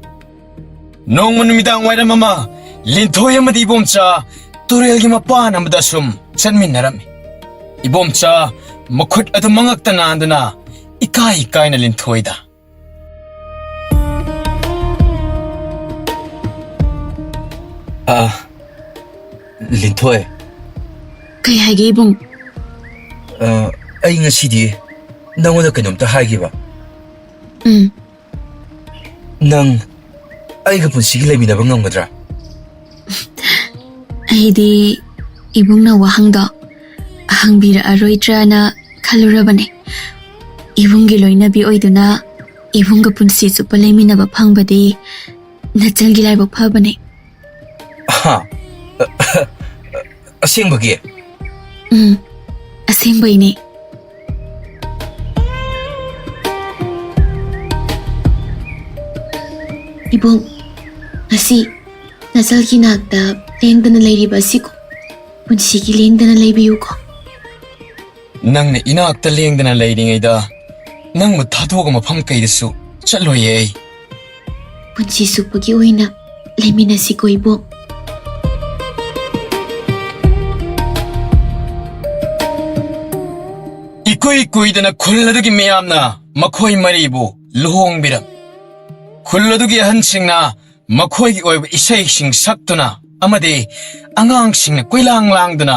ꯅꯣꯡꯃ ꯅꯨꯃꯤꯗꯥꯡ ꯋꯥꯏꯔꯝ ꯑꯃ ꯂꯤꯟꯊꯣꯏ ꯑꯃꯗꯤ ꯏꯕꯣꯝꯆꯥ ꯇꯨꯔꯦꯜꯒꯤ ꯃꯄꯥꯟ ꯑꯃꯗ ꯁꯨꯝ ꯆꯠꯃꯤꯟꯅꯔꯝꯃꯤ꯫ ꯏꯕꯣꯝꯆꯥ ꯃꯈꯨꯠ ꯑꯗꯨ ꯃꯉꯛꯇ ꯅꯥꯟꯗꯨꯅ ꯏꯀꯥꯏ ꯏꯀꯥꯏꯅ ꯂꯤꯟꯊꯣꯏꯗ꯫ ꯑ, ꯂꯤꯟꯊꯣꯏ꯫ ꯀꯩ ꯍꯥꯏꯒꯦ ꯏꯕꯨꯡ? ꯑ, ꯑꯩ ꯉꯁꯤꯗꯤ ꯅꯉꯣꯟꯗ ꯀꯩꯅꯣꯝꯇ ꯍꯥꯏꯒꯦꯕ꯫ ꯎꯝ꯫ ꯅꯪ ꯑꯩꯒ ꯄꯨꯟꯁꯤꯒꯤ ꯂꯩꯃꯤꯟꯅꯕ ꯉꯝꯒꯗ꯭ꯔꯥ? ꯑꯩꯗꯤ ꯏꯕꯨꯡꯅ ꯋꯥꯍꯪꯗꯣ ꯍꯪꯕꯤꯔꯛꯑꯔꯣꯏꯗ꯭ꯔꯥꯅ ꯈꯜꯂꯨꯔꯕꯅꯦ꯫ ꯏꯕꯨꯡꯒꯤ ꯂꯣꯏꯅꯕꯤ ꯑꯣꯏꯗꯨꯅ ꯏꯕꯨꯡꯒ ꯄꯨꯟꯁꯤ ꯆꯨꯞꯄ ꯂꯩꯃꯤꯟꯅꯕ ꯐꯪꯕꯗꯤ ꯅꯆꯜꯒꯤ ꯂꯥꯏꯕꯛ ꯐꯕꯅꯦ꯫ ꯍꯥ? ꯑꯁꯦꯡꯕꯒꯤ? ꯎꯝ, ꯑꯁꯦꯡꯕꯩꯅꯦ꯫ ꯏꯕꯨꯡ, ꯉꯁꯤ ꯅꯆꯜꯒꯤ ꯅꯥꯛꯇ ꯂꯦꯡꯗꯅ ꯂꯩꯔꯤꯕ ꯑꯁꯤꯀꯣ, ꯄꯨꯟꯁꯤꯒꯤ ꯂꯦꯡꯗꯅ ꯂꯩꯕꯤꯌꯨꯀꯣ꯫ ꯅꯪꯅ ꯏꯅꯥꯛꯇ ꯂꯦꯡꯗꯅ ꯂꯩꯔꯤꯉꯩꯗ ꯅꯪꯕꯨ ꯊꯥꯗꯣꯛꯑꯒ ꯃꯐꯝ ꯀꯩꯗꯁꯨ ꯆꯠꯂꯣꯏꯌꯦ ꯑꯩ꯫ ꯄꯨꯟꯁꯤ ꯆꯨꯞꯄꯒꯤ ꯑꯣꯏꯅ ꯂꯩꯃꯤꯟꯅꯁꯤꯀꯣ ꯏꯕꯨꯡ꯫ ꯏꯀꯨꯏ ꯀꯨꯏꯗꯅ ꯈꯨꯜ ꯑꯗꯨꯒꯤ ꯃꯤꯌꯥꯝꯅ ꯃꯈꯣꯏ ꯃꯔꯤꯕꯨ ꯂꯨꯍꯣꯡꯕꯤꯔꯝꯃꯤ꯫ ꯈꯨꯜ ꯑꯗꯨꯒꯤ ꯑꯍꯟꯁꯤꯡꯅ ꯃꯈꯣꯏꯒꯤ ꯑꯣꯏꯕ ꯏꯁꯩꯁꯤꯡ ꯁꯛꯇꯨꯅ ꯑꯃꯗꯤ ꯑꯉꯥꯡꯁꯤꯡꯅ ꯀꯣꯏꯂꯥꯡ ꯂꯥꯡꯗꯨꯅ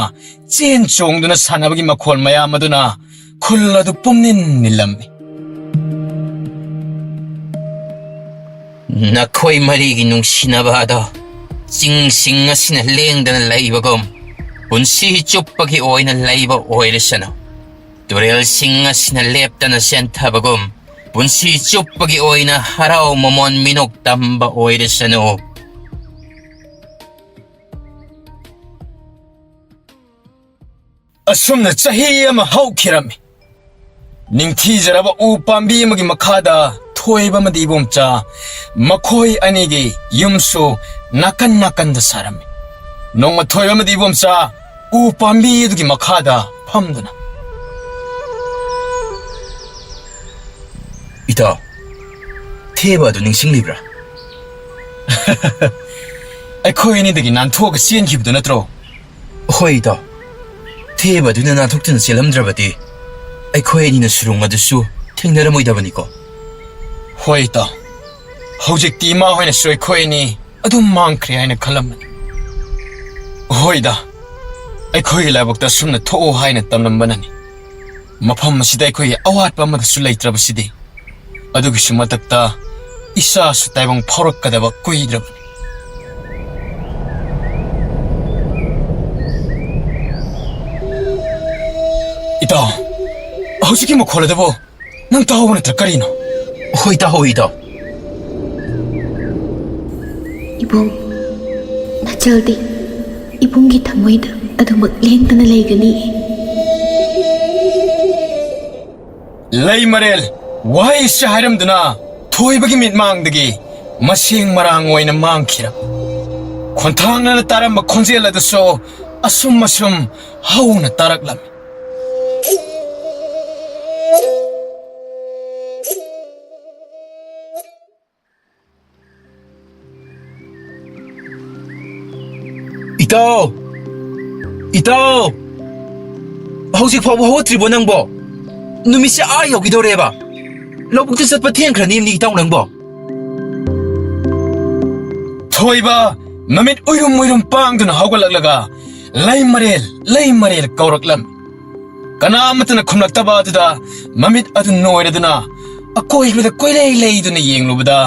ꯆꯦꯟ ꯆꯣꯡꯗꯨꯅ ꯁꯥꯟꯅꯕꯒꯤ ꯃꯈꯣꯜ ꯃꯌꯥꯝ ꯑꯗꯨꯅ ꯈꯨꯜ ꯑꯗꯨ ꯄꯨꯝꯅꯤꯟ ꯅꯤꯜꯂꯝꯃꯤ꯫ ꯅꯈꯣꯏ ꯃꯔꯤꯒꯤ ꯅꯨꯡꯁꯤꯅꯕ ꯑꯗꯣ ꯆꯤꯡꯁꯤꯡ ꯑꯁꯤꯅ ꯂꯦꯡꯗꯅ ꯂꯩꯕꯒꯨꯝ ꯄꯨꯟꯁꯤ ꯆꯨꯞꯄꯒꯤ ꯑꯣꯏꯅ ꯂꯩꯕ ꯑꯣꯏꯔꯁꯅꯨ꯫ ꯇꯨꯔꯦꯜꯁꯤꯡ ꯑꯁꯤꯅ ꯂꯦꯞꯇꯅ ꯆꯦꯟꯊꯕꯒꯨꯝ ꯄꯨꯟꯁꯤ ꯆꯨꯞꯄꯒꯤ ꯑꯣꯏꯅ ꯍꯔꯥꯎ ꯃꯃꯣꯟ ꯃꯤꯅꯣꯛ ꯇꯝꯕ ꯑꯣꯏꯔꯁꯅꯨ꯫ ꯑꯁꯨꯝꯅ ꯆꯍꯤ ꯑꯃ ꯍꯧꯈꯤꯔꯝꯃꯤ꯫ ꯅꯤꯡꯊꯤꯖꯔꯕ ꯎ ꯄꯥꯝꯕꯤ ꯑꯃꯒꯤ ꯃꯈꯥꯗ ꯊꯣꯏꯕ ꯑꯃꯗꯤ ꯏꯕꯣꯝꯆꯥ ꯃꯈꯣꯏ ꯑꯅꯤꯒꯤ ꯌꯨꯝꯁꯨ ꯅꯥꯀꯟ ꯅꯥꯀꯟꯗ ꯁꯥꯔꯝꯃꯤ꯫ ꯅꯣꯡꯃ ꯊꯣꯏꯕ ꯑꯃꯗꯤ ꯏꯕꯣꯝꯆꯥ ꯎ ꯄꯥꯝꯕꯤ ꯑꯗꯨꯒꯤ ꯃꯈꯥꯗ ꯐꯝꯗꯨꯅ, ꯏꯇꯥꯎ, ꯊꯦꯕ ꯑꯗꯨ ꯅꯤꯡꯁꯤꯡꯂꯤꯕ꯭ꯔꯥ? ꯑꯩꯈꯣꯏ ꯑꯅꯤꯗꯒꯤ ꯅꯥꯟꯊꯣꯛꯑꯒ ꯆꯦꯟꯈꯤꯕꯗꯨ ꯅꯠꯇ꯭ꯔꯣ? ꯍꯣꯏ ꯏꯇꯥꯎ, ꯊꯦꯕ ꯑꯗꯨꯅ ꯅꯥꯟꯊꯣꯛꯇꯨꯅ ꯆꯦꯜꯂꯝꯗ꯭ꯔꯕꯗꯤ ꯑꯩꯈꯣꯏ ꯑꯅꯤꯅ ꯁꯨꯔꯨꯡ ꯑꯗꯨꯁꯨ ꯊꯦꯡꯅꯔꯝꯃꯣꯏꯗꯕꯅꯤꯀꯣ꯫ ꯍꯣꯏ ꯏꯇꯥꯎ, ꯍꯧꯖꯤꯛꯇꯤ ꯏꯃꯥ ꯍꯣꯏꯅꯁꯨ ꯑꯩꯈꯣꯏ ꯑꯅꯤ ꯑꯗꯨꯝ ꯃꯥꯡꯈ꯭ꯔꯦ ꯍꯥꯏꯅ ꯈꯜꯂꯝꯕꯅꯤ꯫ ꯍꯣꯏꯗ, ꯑꯩꯈꯣꯏꯒꯤ ꯂꯥꯏꯕꯛꯇ ꯑꯁꯨꯝꯅ ꯊꯣꯛꯎ ꯍꯥꯏꯅ ꯇꯝꯂꯝꯕꯅꯅꯤ꯫ ꯃꯐꯝ ꯑꯁꯤꯗ ꯑꯩꯈꯣꯏꯒꯤ ꯑꯋꯥꯠꯄ ꯑꯃꯠꯇꯁꯨ ꯂꯩꯇ꯭ꯔꯕꯁꯤꯗꯤ꯫ ꯑꯗꯨꯒꯤꯁꯨ ꯃꯊꯛꯇ ꯏꯆꯥꯁꯨ ꯇꯥꯏꯕꯪ ꯐꯥꯎꯔꯛꯀꯗꯕ ꯀꯨꯏꯗ꯭ꯔꯕꯅꯤ꯫ ꯏꯇꯥꯎ, ꯍꯧꯖꯤꯛꯀꯤ ꯃꯈꯣꯜ ꯑꯗꯨꯕꯨ ꯅꯪ ꯇꯥꯍꯧꯕ ꯅꯠꯇ꯭ꯔꯥ ꯀꯔꯤꯅꯣ? ꯍꯣꯏ, ꯏꯇꯥꯎ, ꯍꯣꯏ, ꯏꯇꯥꯎ꯫ ꯏꯕꯨꯡ, ꯅꯆꯜꯗꯤ ꯏꯕꯨꯡꯒꯤ ꯊꯃꯣꯏꯗ ꯑꯗꯨꯃꯛ ꯂꯦꯡꯗꯅ ꯂꯩꯒꯅꯤ꯫ ꯂꯩꯃꯔꯦꯜ ꯋꯥꯍꯩꯁꯤ ꯍꯥꯏꯔꯝꯗꯨꯅ ꯊꯣꯏꯕꯒꯤ ꯃꯤꯠꯃꯥꯡꯗꯒꯤ ꯃꯁꯦꯡ ꯃꯔꯥꯡ ꯑꯣꯏꯅ ꯃꯥꯡꯈꯤꯔꯝꯃꯤ꯫ ꯈꯣꯟꯊꯥꯡꯅꯅ ꯇꯥꯔꯝꯕ ꯈꯣꯟꯖꯦꯜ ꯑꯗꯨꯁꯨ ꯑꯁꯨꯝ ꯑꯁꯨꯝ ꯍꯧꯅ ꯇꯥꯔꯛꯂꯝꯃꯤ꯫ ꯏꯇꯥꯎ! ꯏꯇꯥꯎ! ꯍꯧꯖꯤꯛ ꯐꯥꯎꯕ ꯍꯧꯒꯠꯇ꯭ꯔꯤꯕꯣ ꯅꯪꯕꯣ? ꯅꯨꯃꯤꯠꯁꯦ ꯑꯥ ꯌꯧꯈꯤꯗꯧꯔꯦꯕ꯫ ꯂꯧꯕꯨꯛꯇ ꯆꯠꯄ ꯊꯦꯡꯈ꯭ꯔꯅꯤꯅꯤ ꯏꯇꯥꯎ ꯅꯪꯕꯣ꯫ ꯊꯣꯏꯕ ꯃꯃꯤꯠ ꯎꯏꯔꯨꯝ ꯎꯏꯔꯨꯝ ꯄꯥꯡꯗꯨꯅ ꯍꯧꯒꯠꯂꯛꯂꯒ "ꯂꯩꯃꯔꯦꯜ, ꯂꯩꯃꯔꯦꯜ" ꯀꯧꯔꯛꯂꯝꯃꯤ꯫ ꯀꯅꯥ ꯑꯃꯠꯇꯅ ꯈꯨꯝꯂꯛꯇꯕ ꯑꯗꯨꯗ ꯃꯃꯤꯠ ꯑꯗꯨ ꯅꯣꯏꯔꯗꯨꯅ ꯑꯀꯣꯏꯕꯗ ꯀꯣꯏꯂꯩ ꯂꯩꯗꯨꯅ ꯌꯦꯡꯂꯨꯕꯗ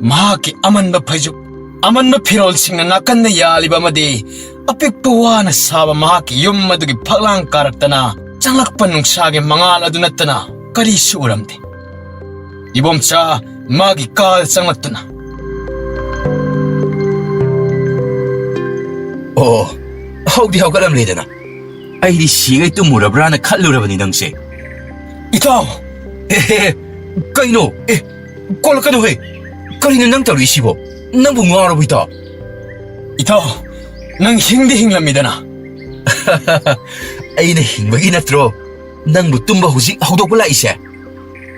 ꯃꯍꯥꯛꯀꯤ ꯑꯃꯟꯕ ꯐꯩꯖꯨꯞ, ꯑꯃꯟꯕ ꯐꯤꯔꯣꯜꯁꯤꯡꯅ ꯅꯥꯀꯟꯗ ꯌꯥꯜꯂꯤꯕ ꯑꯃꯗꯤ ꯑꯄꯤꯛꯄ ꯋꯥꯅ ꯁꯥꯕ ꯃꯍꯥꯛꯀꯤ ꯌꯨꯝ ꯑꯗꯨꯒꯤ ꯐꯛꯂꯥꯡ ꯀꯥꯔꯛꯇꯅ ꯆꯪꯂꯛꯄ ꯅꯨꯡꯁꯥꯒꯤ ꯃꯉꯥꯜ ꯑꯗꯨ ꯅꯠꯇꯅ ꯀꯔꯤꯁꯨ ꯎꯔꯝꯗꯦ꯫ ꯏꯕꯣꯝꯆꯥ ꯃꯥꯒꯤ ꯀꯥꯗ ꯆꯪꯂꯛꯇꯨꯅ, ꯑꯣ, ꯍꯧꯗꯤ ꯍꯧꯒꯠꯂꯝꯂꯦꯗꯅ꯫ ꯑꯩꯗꯤ ꯁꯤꯒꯩ ꯇꯨꯝꯃꯨꯔꯕ꯭ꯔꯥꯅ ꯈꯜꯂꯨꯔꯕꯅꯤ ꯅꯪꯁꯦ꯫ "ꯏꯇꯥꯎ!" "ꯑꯦ, ꯑꯦ, ꯑꯦ, ꯀꯩꯅꯣ? ꯑꯦ, ꯀꯣꯜꯂꯛꯀꯅꯨꯍꯦ꯫ ꯀꯔꯤꯅꯣ ꯅꯪ ꯇꯧꯔꯤꯁꯤꯕꯣ? ꯅꯪꯕꯨ ꯉꯥꯎꯔꯕꯣ, ꯏꯇꯥꯎ?" "ꯏꯇꯥꯎ, ꯅꯪ ꯍꯤꯡꯗꯤ ꯍꯤꯡꯂꯝꯃꯤꯗꯅ?" "ꯑꯩꯅ ꯍꯤꯡꯕꯒꯤ ꯅꯠꯇ꯭ꯔꯣ ꯅꯪꯕꯨ ꯇꯨꯝꯕ ꯍꯧꯖꯤꯛ ꯍꯧꯗꯣꯛꯄ ꯂꯥꯛꯏꯁꯦ?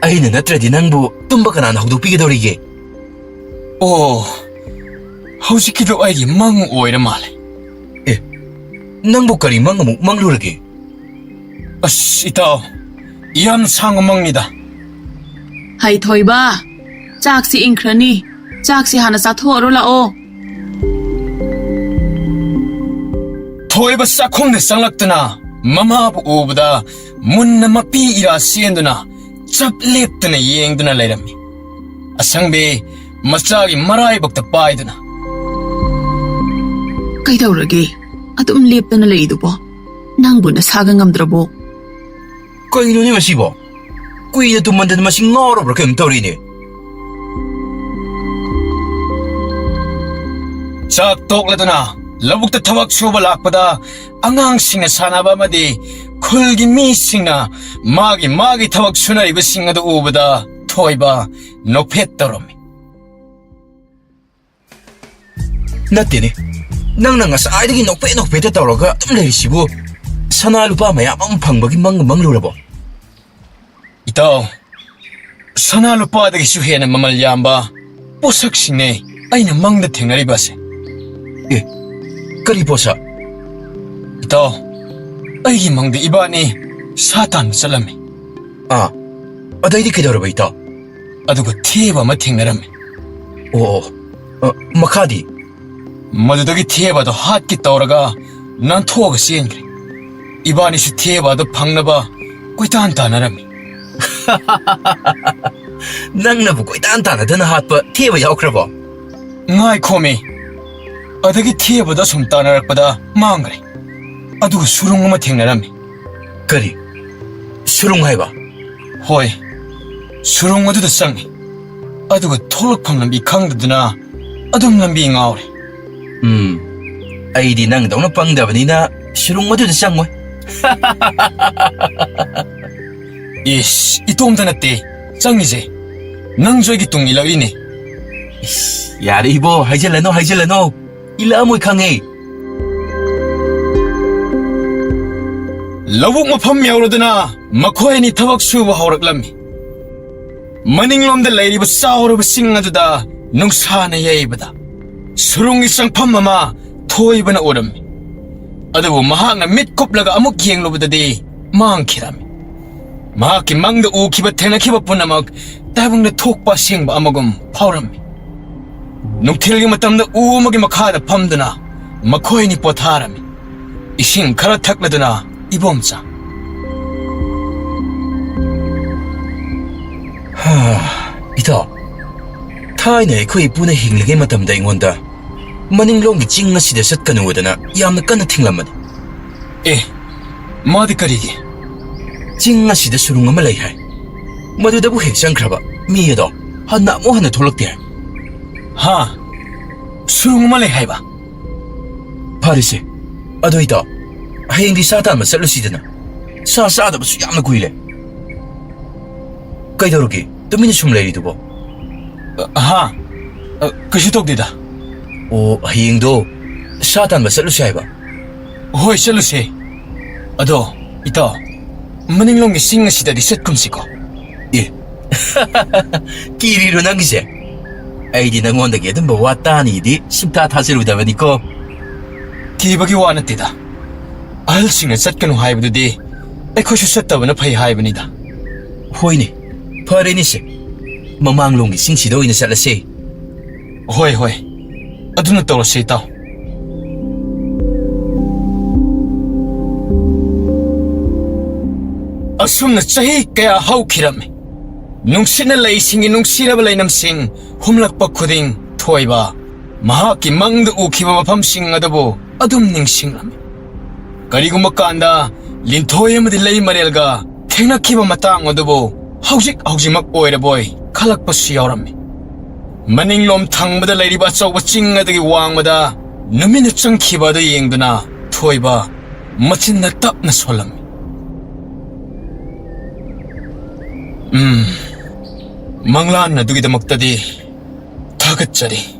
ꯑꯩꯅ ꯅꯠꯇ꯭ꯔꯗꯤ ꯅꯪꯕꯨ ꯇꯨꯝꯕ ꯀꯅꯥꯅ ꯍꯧꯗꯣꯛꯄꯤꯒꯗꯧꯔꯤꯒꯦ?" "ꯑꯣ, ꯍꯧꯖꯤꯛꯀꯤꯗꯣ ꯑꯩꯒꯤ ꯃꯪ ꯑꯣꯏꯔ ꯃꯥꯜꯂꯦ꯫" "ꯑꯦ, ꯅꯪꯕꯨ ꯀꯔꯤ ꯃꯪ ꯑꯃꯨꯛ ꯃꯪꯂꯨꯔꯒꯦ?" "ꯑꯁ, ꯏꯇꯥꯎ, ꯌꯥꯝ ꯁꯥꯡꯕ ꯃꯪꯅꯤꯗ꯫" "ꯍꯩ ꯊꯣꯏꯕ, ꯆꯥꯛꯁꯤ ꯏꯪꯈ꯭ꯔꯅꯤ꯫ ꯆꯥꯛꯁꯤ ꯍꯥꯟꯅ ꯆꯥꯊꯣꯛꯑꯔꯣ ꯂꯥꯛꯑꯣ꯫" ꯊꯣꯏꯕ ꯆꯥꯛꯈꯨꯝꯗ ꯆꯪꯂꯛꯇꯨꯅ ꯃꯃꯥꯕꯨ ꯎꯕꯗ ꯃꯨꯟꯅ ꯃꯄꯤ ꯏꯔꯥ ꯆꯦꯟꯗꯨꯅ ꯆꯞ ꯂꯦꯞꯇꯅ ꯌꯦꯡꯗꯨꯅ ꯂꯩꯔꯝꯃꯤ꯫ ꯑꯁꯪꯕꯤ ꯃꯆꯥꯒꯤ ꯃꯔꯥꯏꯕꯛꯇ ꯄꯥꯏꯗꯨꯅ꯫ "ꯀꯩꯗꯧꯔꯒꯦ? ꯑꯗꯨꯝ ꯂꯦꯞꯇꯅ ꯂꯩꯗꯨꯕꯣ? ꯅꯪꯕꯨ ꯅꯁꯥꯒ ꯉꯝꯗ꯭ꯔꯕꯣ?" "ꯀꯩꯅꯣꯅꯦ ꯃꯁꯤꯕꯣ? ꯀꯨꯏꯅ ꯇꯨꯝꯃꯟꯗꯅ ꯃꯁꯤ ꯉꯥꯎꯔꯕ꯭ꯔꯥ ꯀꯩꯅꯣꯝ ꯇꯧꯔꯤꯅꯦ꯫ ꯆꯥꯛ ꯇꯣꯛꯂꯗꯨꯅ ꯂꯧꯕꯨꯛꯇ ꯊꯕꯛ ꯁꯨꯕ ꯂꯥꯛꯄꯗ ꯑꯉꯥꯡꯁꯤꯡꯅ ꯁꯥꯟꯅꯕ ꯑꯃꯗꯤ ꯈꯨꯜꯒꯤ ꯃꯤꯁꯤꯡꯅ ꯃꯥꯒꯤ ꯃꯥꯒꯤ ꯊꯕꯛ ꯁꯨꯅꯔꯤꯕꯁꯤꯡ ꯑꯗꯨ ꯎꯕꯗ ꯊꯣꯏꯕ ꯅꯣꯛꯐꯦꯠ ꯇꯧꯔꯝꯃꯤ꯫ ꯅꯠꯇꯦꯅꯦ, ꯅꯪꯅ ꯉꯁꯥꯏꯗꯒꯤ ꯅꯣꯛꯐꯦꯠ ꯅꯣꯛꯐꯦꯠꯇ ꯇꯧꯔꯒ ꯑꯗꯨꯝ ꯂꯩꯔꯤꯁꯤꯕꯨ ꯁꯅꯥ ꯂꯨꯄꯥ ꯃꯌꯥꯝ ꯑꯃ ꯐꯪꯕꯒꯤ ꯃꯪ ꯃꯪꯂꯨꯔꯕꯣ? ꯏꯇꯥꯎ, ꯁꯅꯥ ꯂꯨꯄꯥꯗꯒꯤꯁꯨ ꯍꯦꯟꯅ ꯃꯃꯜ ꯌꯥꯝꯕ ꯄꯣꯠꯁꯛꯁꯤꯡꯅꯦ ꯑꯩꯅ ꯃꯪꯗ ꯊꯦꯡꯅꯔꯤꯕꯁꯦ꯫ ꯑꯦ, ꯀꯔꯤ ꯄꯣꯠꯁꯛ? ꯏꯇꯥꯎ, ꯑꯩꯒꯤ ꯃꯪꯗ ꯏꯕꯥꯅꯤ ꯁꯥ ꯇꯥꯟꯕ ꯆꯠꯂꯝꯃꯤ꯫ ꯑꯥ, ꯑꯗꯩꯗꯤ ꯀꯩꯗꯧꯔꯕ, ꯏꯇꯥꯎ? ꯑꯗꯨꯒ ꯊꯦꯕ ꯑꯃ ꯊꯦꯡꯅꯔꯝꯃꯤ꯫ ꯑꯣ, ꯑꯣ꯫ ꯑ, ꯃꯈꯥꯗꯤ? ꯃꯗꯨꯗꯒꯤ ꯊꯦꯕ ꯑꯗꯨ ꯍꯥꯠꯀꯦ ꯇꯧꯔꯒ ꯅꯥꯟꯊꯣꯛꯑꯒ ꯆꯦꯟꯈ꯭ꯔꯦ꯫ ꯏꯕꯥꯅꯤꯁꯨ ꯊꯦꯕ ꯑꯗꯨ ꯐꯪꯅꯕ ꯀꯣꯏꯇꯥꯟ ꯇꯥꯟꯅꯔꯝꯃꯤ꯫ ꯅꯪꯅꯕꯨ ꯀꯣꯏꯇꯥꯟ ꯇꯥꯟꯅꯗꯅ ꯍꯥꯠꯄ ꯊꯦꯕ ꯌꯥꯎꯈ꯭ꯔꯕꯣ? ꯉꯥꯏꯈꯣꯃꯤ, ꯑꯗꯒꯤ ꯊꯦꯕꯗꯣ ꯁꯨꯝ ꯇꯥꯟꯅꯔꯛꯄꯗ ꯃꯥꯡꯈ꯭ꯔꯦ꯫ ꯑꯗꯨꯒ ꯁꯨꯔꯨꯡ ꯑꯃ ꯊꯦꯡꯅꯔꯝꯃꯤ꯫ ꯀꯔꯤ? ꯁꯨꯔꯨꯡ ꯍꯥꯏꯕ? ꯍꯣꯏ, ꯁꯨꯔꯨꯡ ꯑꯗꯨꯗ ꯆꯪꯉꯤ꯫ ꯑꯗꯨꯒ ꯊꯣꯛꯂꯛꯐꯝ ꯂꯝꯕꯤ ꯈꯪꯗꯗꯅ ꯑꯗꯨꯝ ꯂꯝꯕꯤ ꯉꯥꯎꯔꯦ꯫ ꯎꯝ, ꯑꯩꯗꯤ ꯅꯪꯗꯧꯅ ꯄꯪꯗꯕꯅꯤꯅ ꯁꯨꯔꯨꯡ ꯑꯗꯨꯗ ꯆꯪꯉꯣꯏ꯫ ꯏꯁ, ꯏꯇꯣꯝꯇ ꯅꯠꯇꯦ ꯆꯪꯉꯤꯁꯦ, ꯅꯪꯁꯨ ꯑꯩꯒꯤ ꯇꯨꯡ ꯏꯜꯂꯛꯏꯅꯦ꯫ ꯏꯁ, ꯌꯥꯔꯦ ꯏꯕꯣ, ꯍꯥꯏꯖꯜꯂꯅꯣ, ꯍꯥꯏꯖꯜꯂꯅꯣ꯫ ꯏꯜꯂꯛꯑꯝꯃꯣꯏ ꯈꯪꯉꯦ꯫ ꯂꯧꯕꯨꯛ ꯃꯐꯝ ꯌꯧꯔꯗꯨꯅ ꯃꯈꯣꯏ ꯑꯅꯤ ꯊꯕꯛ ꯁꯨꯕ ꯍꯧꯔꯛꯂꯝꯃꯤ꯫ ꯃꯅꯤꯡꯂꯣꯝꯗ ꯂꯩꯔꯤꯕ ꯆꯥꯎꯔꯕ ꯆꯤꯡ ꯑꯗꯨꯗ ꯅꯨꯡꯁꯥꯅ ꯌꯩꯕꯗ ꯁꯨꯔꯨꯡꯒꯤ ꯆꯪꯐꯝ ꯑꯃ ꯊꯣꯏꯕꯅ ꯎꯔꯝꯃꯤ꯫ ꯑꯗꯨꯕꯨ ꯃꯍꯥꯛꯅ ꯃꯤꯠ ꯀꯨꯞꯂꯒ ꯑꯃꯨꯛ ꯌꯦꯡꯂꯨꯕꯗꯗꯤ ꯃꯥꯡꯈꯤꯔꯝꯃꯤ꯫ ꯃꯍꯥꯛꯀꯤ ꯃꯪꯗ ꯎꯈꯤꯕ ꯊꯦꯡꯅꯈꯤꯕ ꯄꯨꯝꯅꯃꯛ ꯇꯥꯏꯕꯪꯗ ꯊꯣꯛꯄ ꯑꯁꯦꯡꯕ ꯑꯃꯒꯨꯝ ꯐꯥꯎꯔꯝꯃꯤ꯫ ꯅꯨꯡꯊꯤꯜꯒꯤ ꯃꯇꯝꯗ ꯎ ꯑꯃꯒꯤ ꯃꯈꯥꯗ ꯐꯝꯗꯨꯅ ꯃꯈꯣꯏ ꯑꯅꯤ ꯄꯣꯊꯥꯔꯝꯃꯤ꯫ ꯏꯁꯤꯡ ꯈꯔ ꯊꯛꯂꯗꯨꯅ ꯏꯕꯣꯝꯆꯥ꯫ ꯍꯥ, ꯏꯇꯥꯎ, ꯊꯥꯏꯅ ꯑꯩꯈꯣꯏ ꯏꯄꯨꯅ ꯍꯤꯡꯂꯤꯉꯩ ꯃꯇꯝꯗ ꯑꯩꯉꯣꯟꯗ ꯃꯅꯤꯡꯂꯣꯝꯒꯤ ꯆꯤꯡ ꯑꯁꯤꯗ ꯆꯠꯀꯅꯨꯗꯅ ꯌꯥꯝꯅ ꯀꯟꯅ ꯊꯤꯡꯂꯝꯕꯅꯤ꯫ ꯑꯦ, ꯃꯥꯗꯤ ꯀꯔꯤꯒꯤ? ꯆꯤꯡ ꯑꯁꯤꯗ ꯁꯨꯔꯨꯡ ꯑꯃ ꯂꯩ ꯍꯥꯏ꯫ ꯃꯗꯨꯗꯕꯨ ꯍꯦꯛ ꯆꯪꯈ꯭ꯔꯕ ꯃꯤ ꯑꯗꯣ ꯍꯟꯅ ꯑꯃꯨꯛ ꯍꯟꯅ ꯊꯣꯛꯂꯛꯇꯦ ꯍꯥꯏ꯫ ꯍꯥ? ꯁꯨꯔꯨꯡ ꯑꯃ ꯂꯩ ꯍꯥꯏꯕ? ꯐꯔꯦꯁꯦ, ꯑꯗꯨ ꯏꯇꯥꯎ, ꯍꯌꯦꯡꯗꯤ ꯁꯥ ꯇꯥꯟꯕ ꯆꯠꯂꯨꯁꯤꯗꯅ꯫ ꯁꯥ ꯆꯥꯗꯕꯁꯨ ꯌꯥꯝꯅ ꯀꯨꯏꯔꯦ꯫ ꯀꯩꯗꯧꯔꯒꯦ? ꯇꯨꯃꯤꯟꯅ ꯁꯨꯝ ꯂꯩꯔꯤꯗꯨꯕꯣ? ꯑ, ꯍꯥ? ꯑ, ꯀꯩꯁꯨ ꯇꯧꯗꯦꯗ꯫ ꯑꯣ, ꯍꯌꯦꯡꯗꯣ ꯁꯥ ꯇꯥꯟꯕ ꯆꯠꯂꯨꯁꯦ ꯍꯥꯏꯕ? ꯍꯣꯏ, ꯆꯠꯂꯨꯁꯦ꯫ ꯑꯗꯣ, ꯏꯇꯥꯎ, ꯃꯅꯤꯡꯂꯣꯝꯒꯤ ꯆꯤꯡ ꯑꯁꯤꯗꯗꯤ ꯆꯠꯀꯨꯝꯁꯤꯀꯣ꯫ ꯑꯦ, ꯀꯤꯔꯤꯔꯣ ꯅꯪꯒꯤꯁꯦ? ꯑꯩꯗꯤ ꯅꯪꯉꯣꯟꯗꯒꯤ ꯑꯗꯨꯝꯕ ꯋꯥ ꯇꯥꯅꯤꯗꯤ ꯁꯨꯡꯊꯥ ꯊꯥꯖꯔꯨꯗꯕꯅꯤꯀꯣ꯫ ꯀꯤꯕꯒꯤ ꯋꯥ ꯅꯠꯇꯦꯗ꯫ ꯑꯍꯜꯁꯤꯡꯅ ꯆꯠꯀꯅꯨ ꯍꯥꯏꯕꯗꯨꯗꯤ ꯑꯩꯈꯣꯏꯁꯨ ꯆꯠꯇꯕꯅ ꯐꯩ ꯍꯥꯏꯕꯅꯤꯗ꯫ ꯍꯣꯏꯅꯦ, ꯐꯔꯦꯅꯦꯁꯦ꯫ ꯃꯃꯥꯡꯂꯣꯝꯒꯤ ꯆꯤꯡꯁꯤꯗ ꯑꯣꯏꯅ ꯆꯠꯂꯁꯦ꯫ ꯍꯣꯏ, ꯍꯣꯏ꯫ ꯑꯗꯨꯅ ꯇꯧꯔꯁꯦ, ꯏꯇꯥꯎ꯫ ꯑꯁꯨꯝꯅ ꯆꯍꯤ ꯀꯌꯥ ꯍꯧꯈꯤꯔꯝꯃꯤ꯫ ꯅꯨꯡꯁꯤꯠꯅ ꯂꯩꯁꯤꯡꯒꯤ ꯅꯨꯡꯁꯤꯔꯕ ꯂꯩꯅꯝꯁꯤꯡ ꯍꯨꯝꯂꯛꯄ ꯈꯨꯗꯤꯡ ꯊꯣꯏꯕ ꯃꯍꯥꯛꯀꯤ ꯃꯪꯗ ꯎꯈꯤꯕ ꯃꯐꯝꯁꯤꯡ ꯑꯗꯨꯕꯨ ꯑꯗꯨꯝ ꯅꯤꯡꯁꯤꯡꯂꯝꯃꯤ꯫ ꯀꯔꯤꯒꯨꯝꯕ ꯀꯥꯟꯗ ꯂꯤꯟꯊꯣꯏ ꯑꯃꯗꯤ ꯂꯩ ꯃꯔꯦꯜꯒ ꯊꯦꯡꯅꯈꯤꯕ ꯃꯇꯥꯡ ꯑꯗꯨꯕꯨ ꯍꯧꯖꯤꯛ ꯍꯧꯖꯤꯛꯃꯛ ꯑꯣꯏꯔꯕꯣꯏ ꯈꯜꯂꯛꯄꯁꯨ ꯌꯥꯎꯔꯝꯃꯤ꯫ ꯃꯅꯤꯡꯂꯣꯝ ꯊꯪꯕꯗ ꯂꯩꯔꯤꯕ ꯑꯆꯧꯕ ꯆꯤꯡ ꯑꯗꯨꯒꯤ ꯋꯥꯡꯃꯗ ꯅꯨꯃꯤꯠꯅ ꯆꯪꯈꯤꯕ ꯑꯗꯨ ꯌꯦꯡꯗꯨꯅ ꯊꯣꯏꯕ ꯃꯆꯤꯟꯗ ꯇꯞꯅ ꯁꯣꯜꯂꯝꯃꯤ꯫ ꯎꯝ, ꯃꯪꯂꯥꯟ ꯑꯗꯨꯒꯤꯗꯃꯛꯇꯗꯤ ꯊꯥꯒꯠꯆꯔꯤ꯫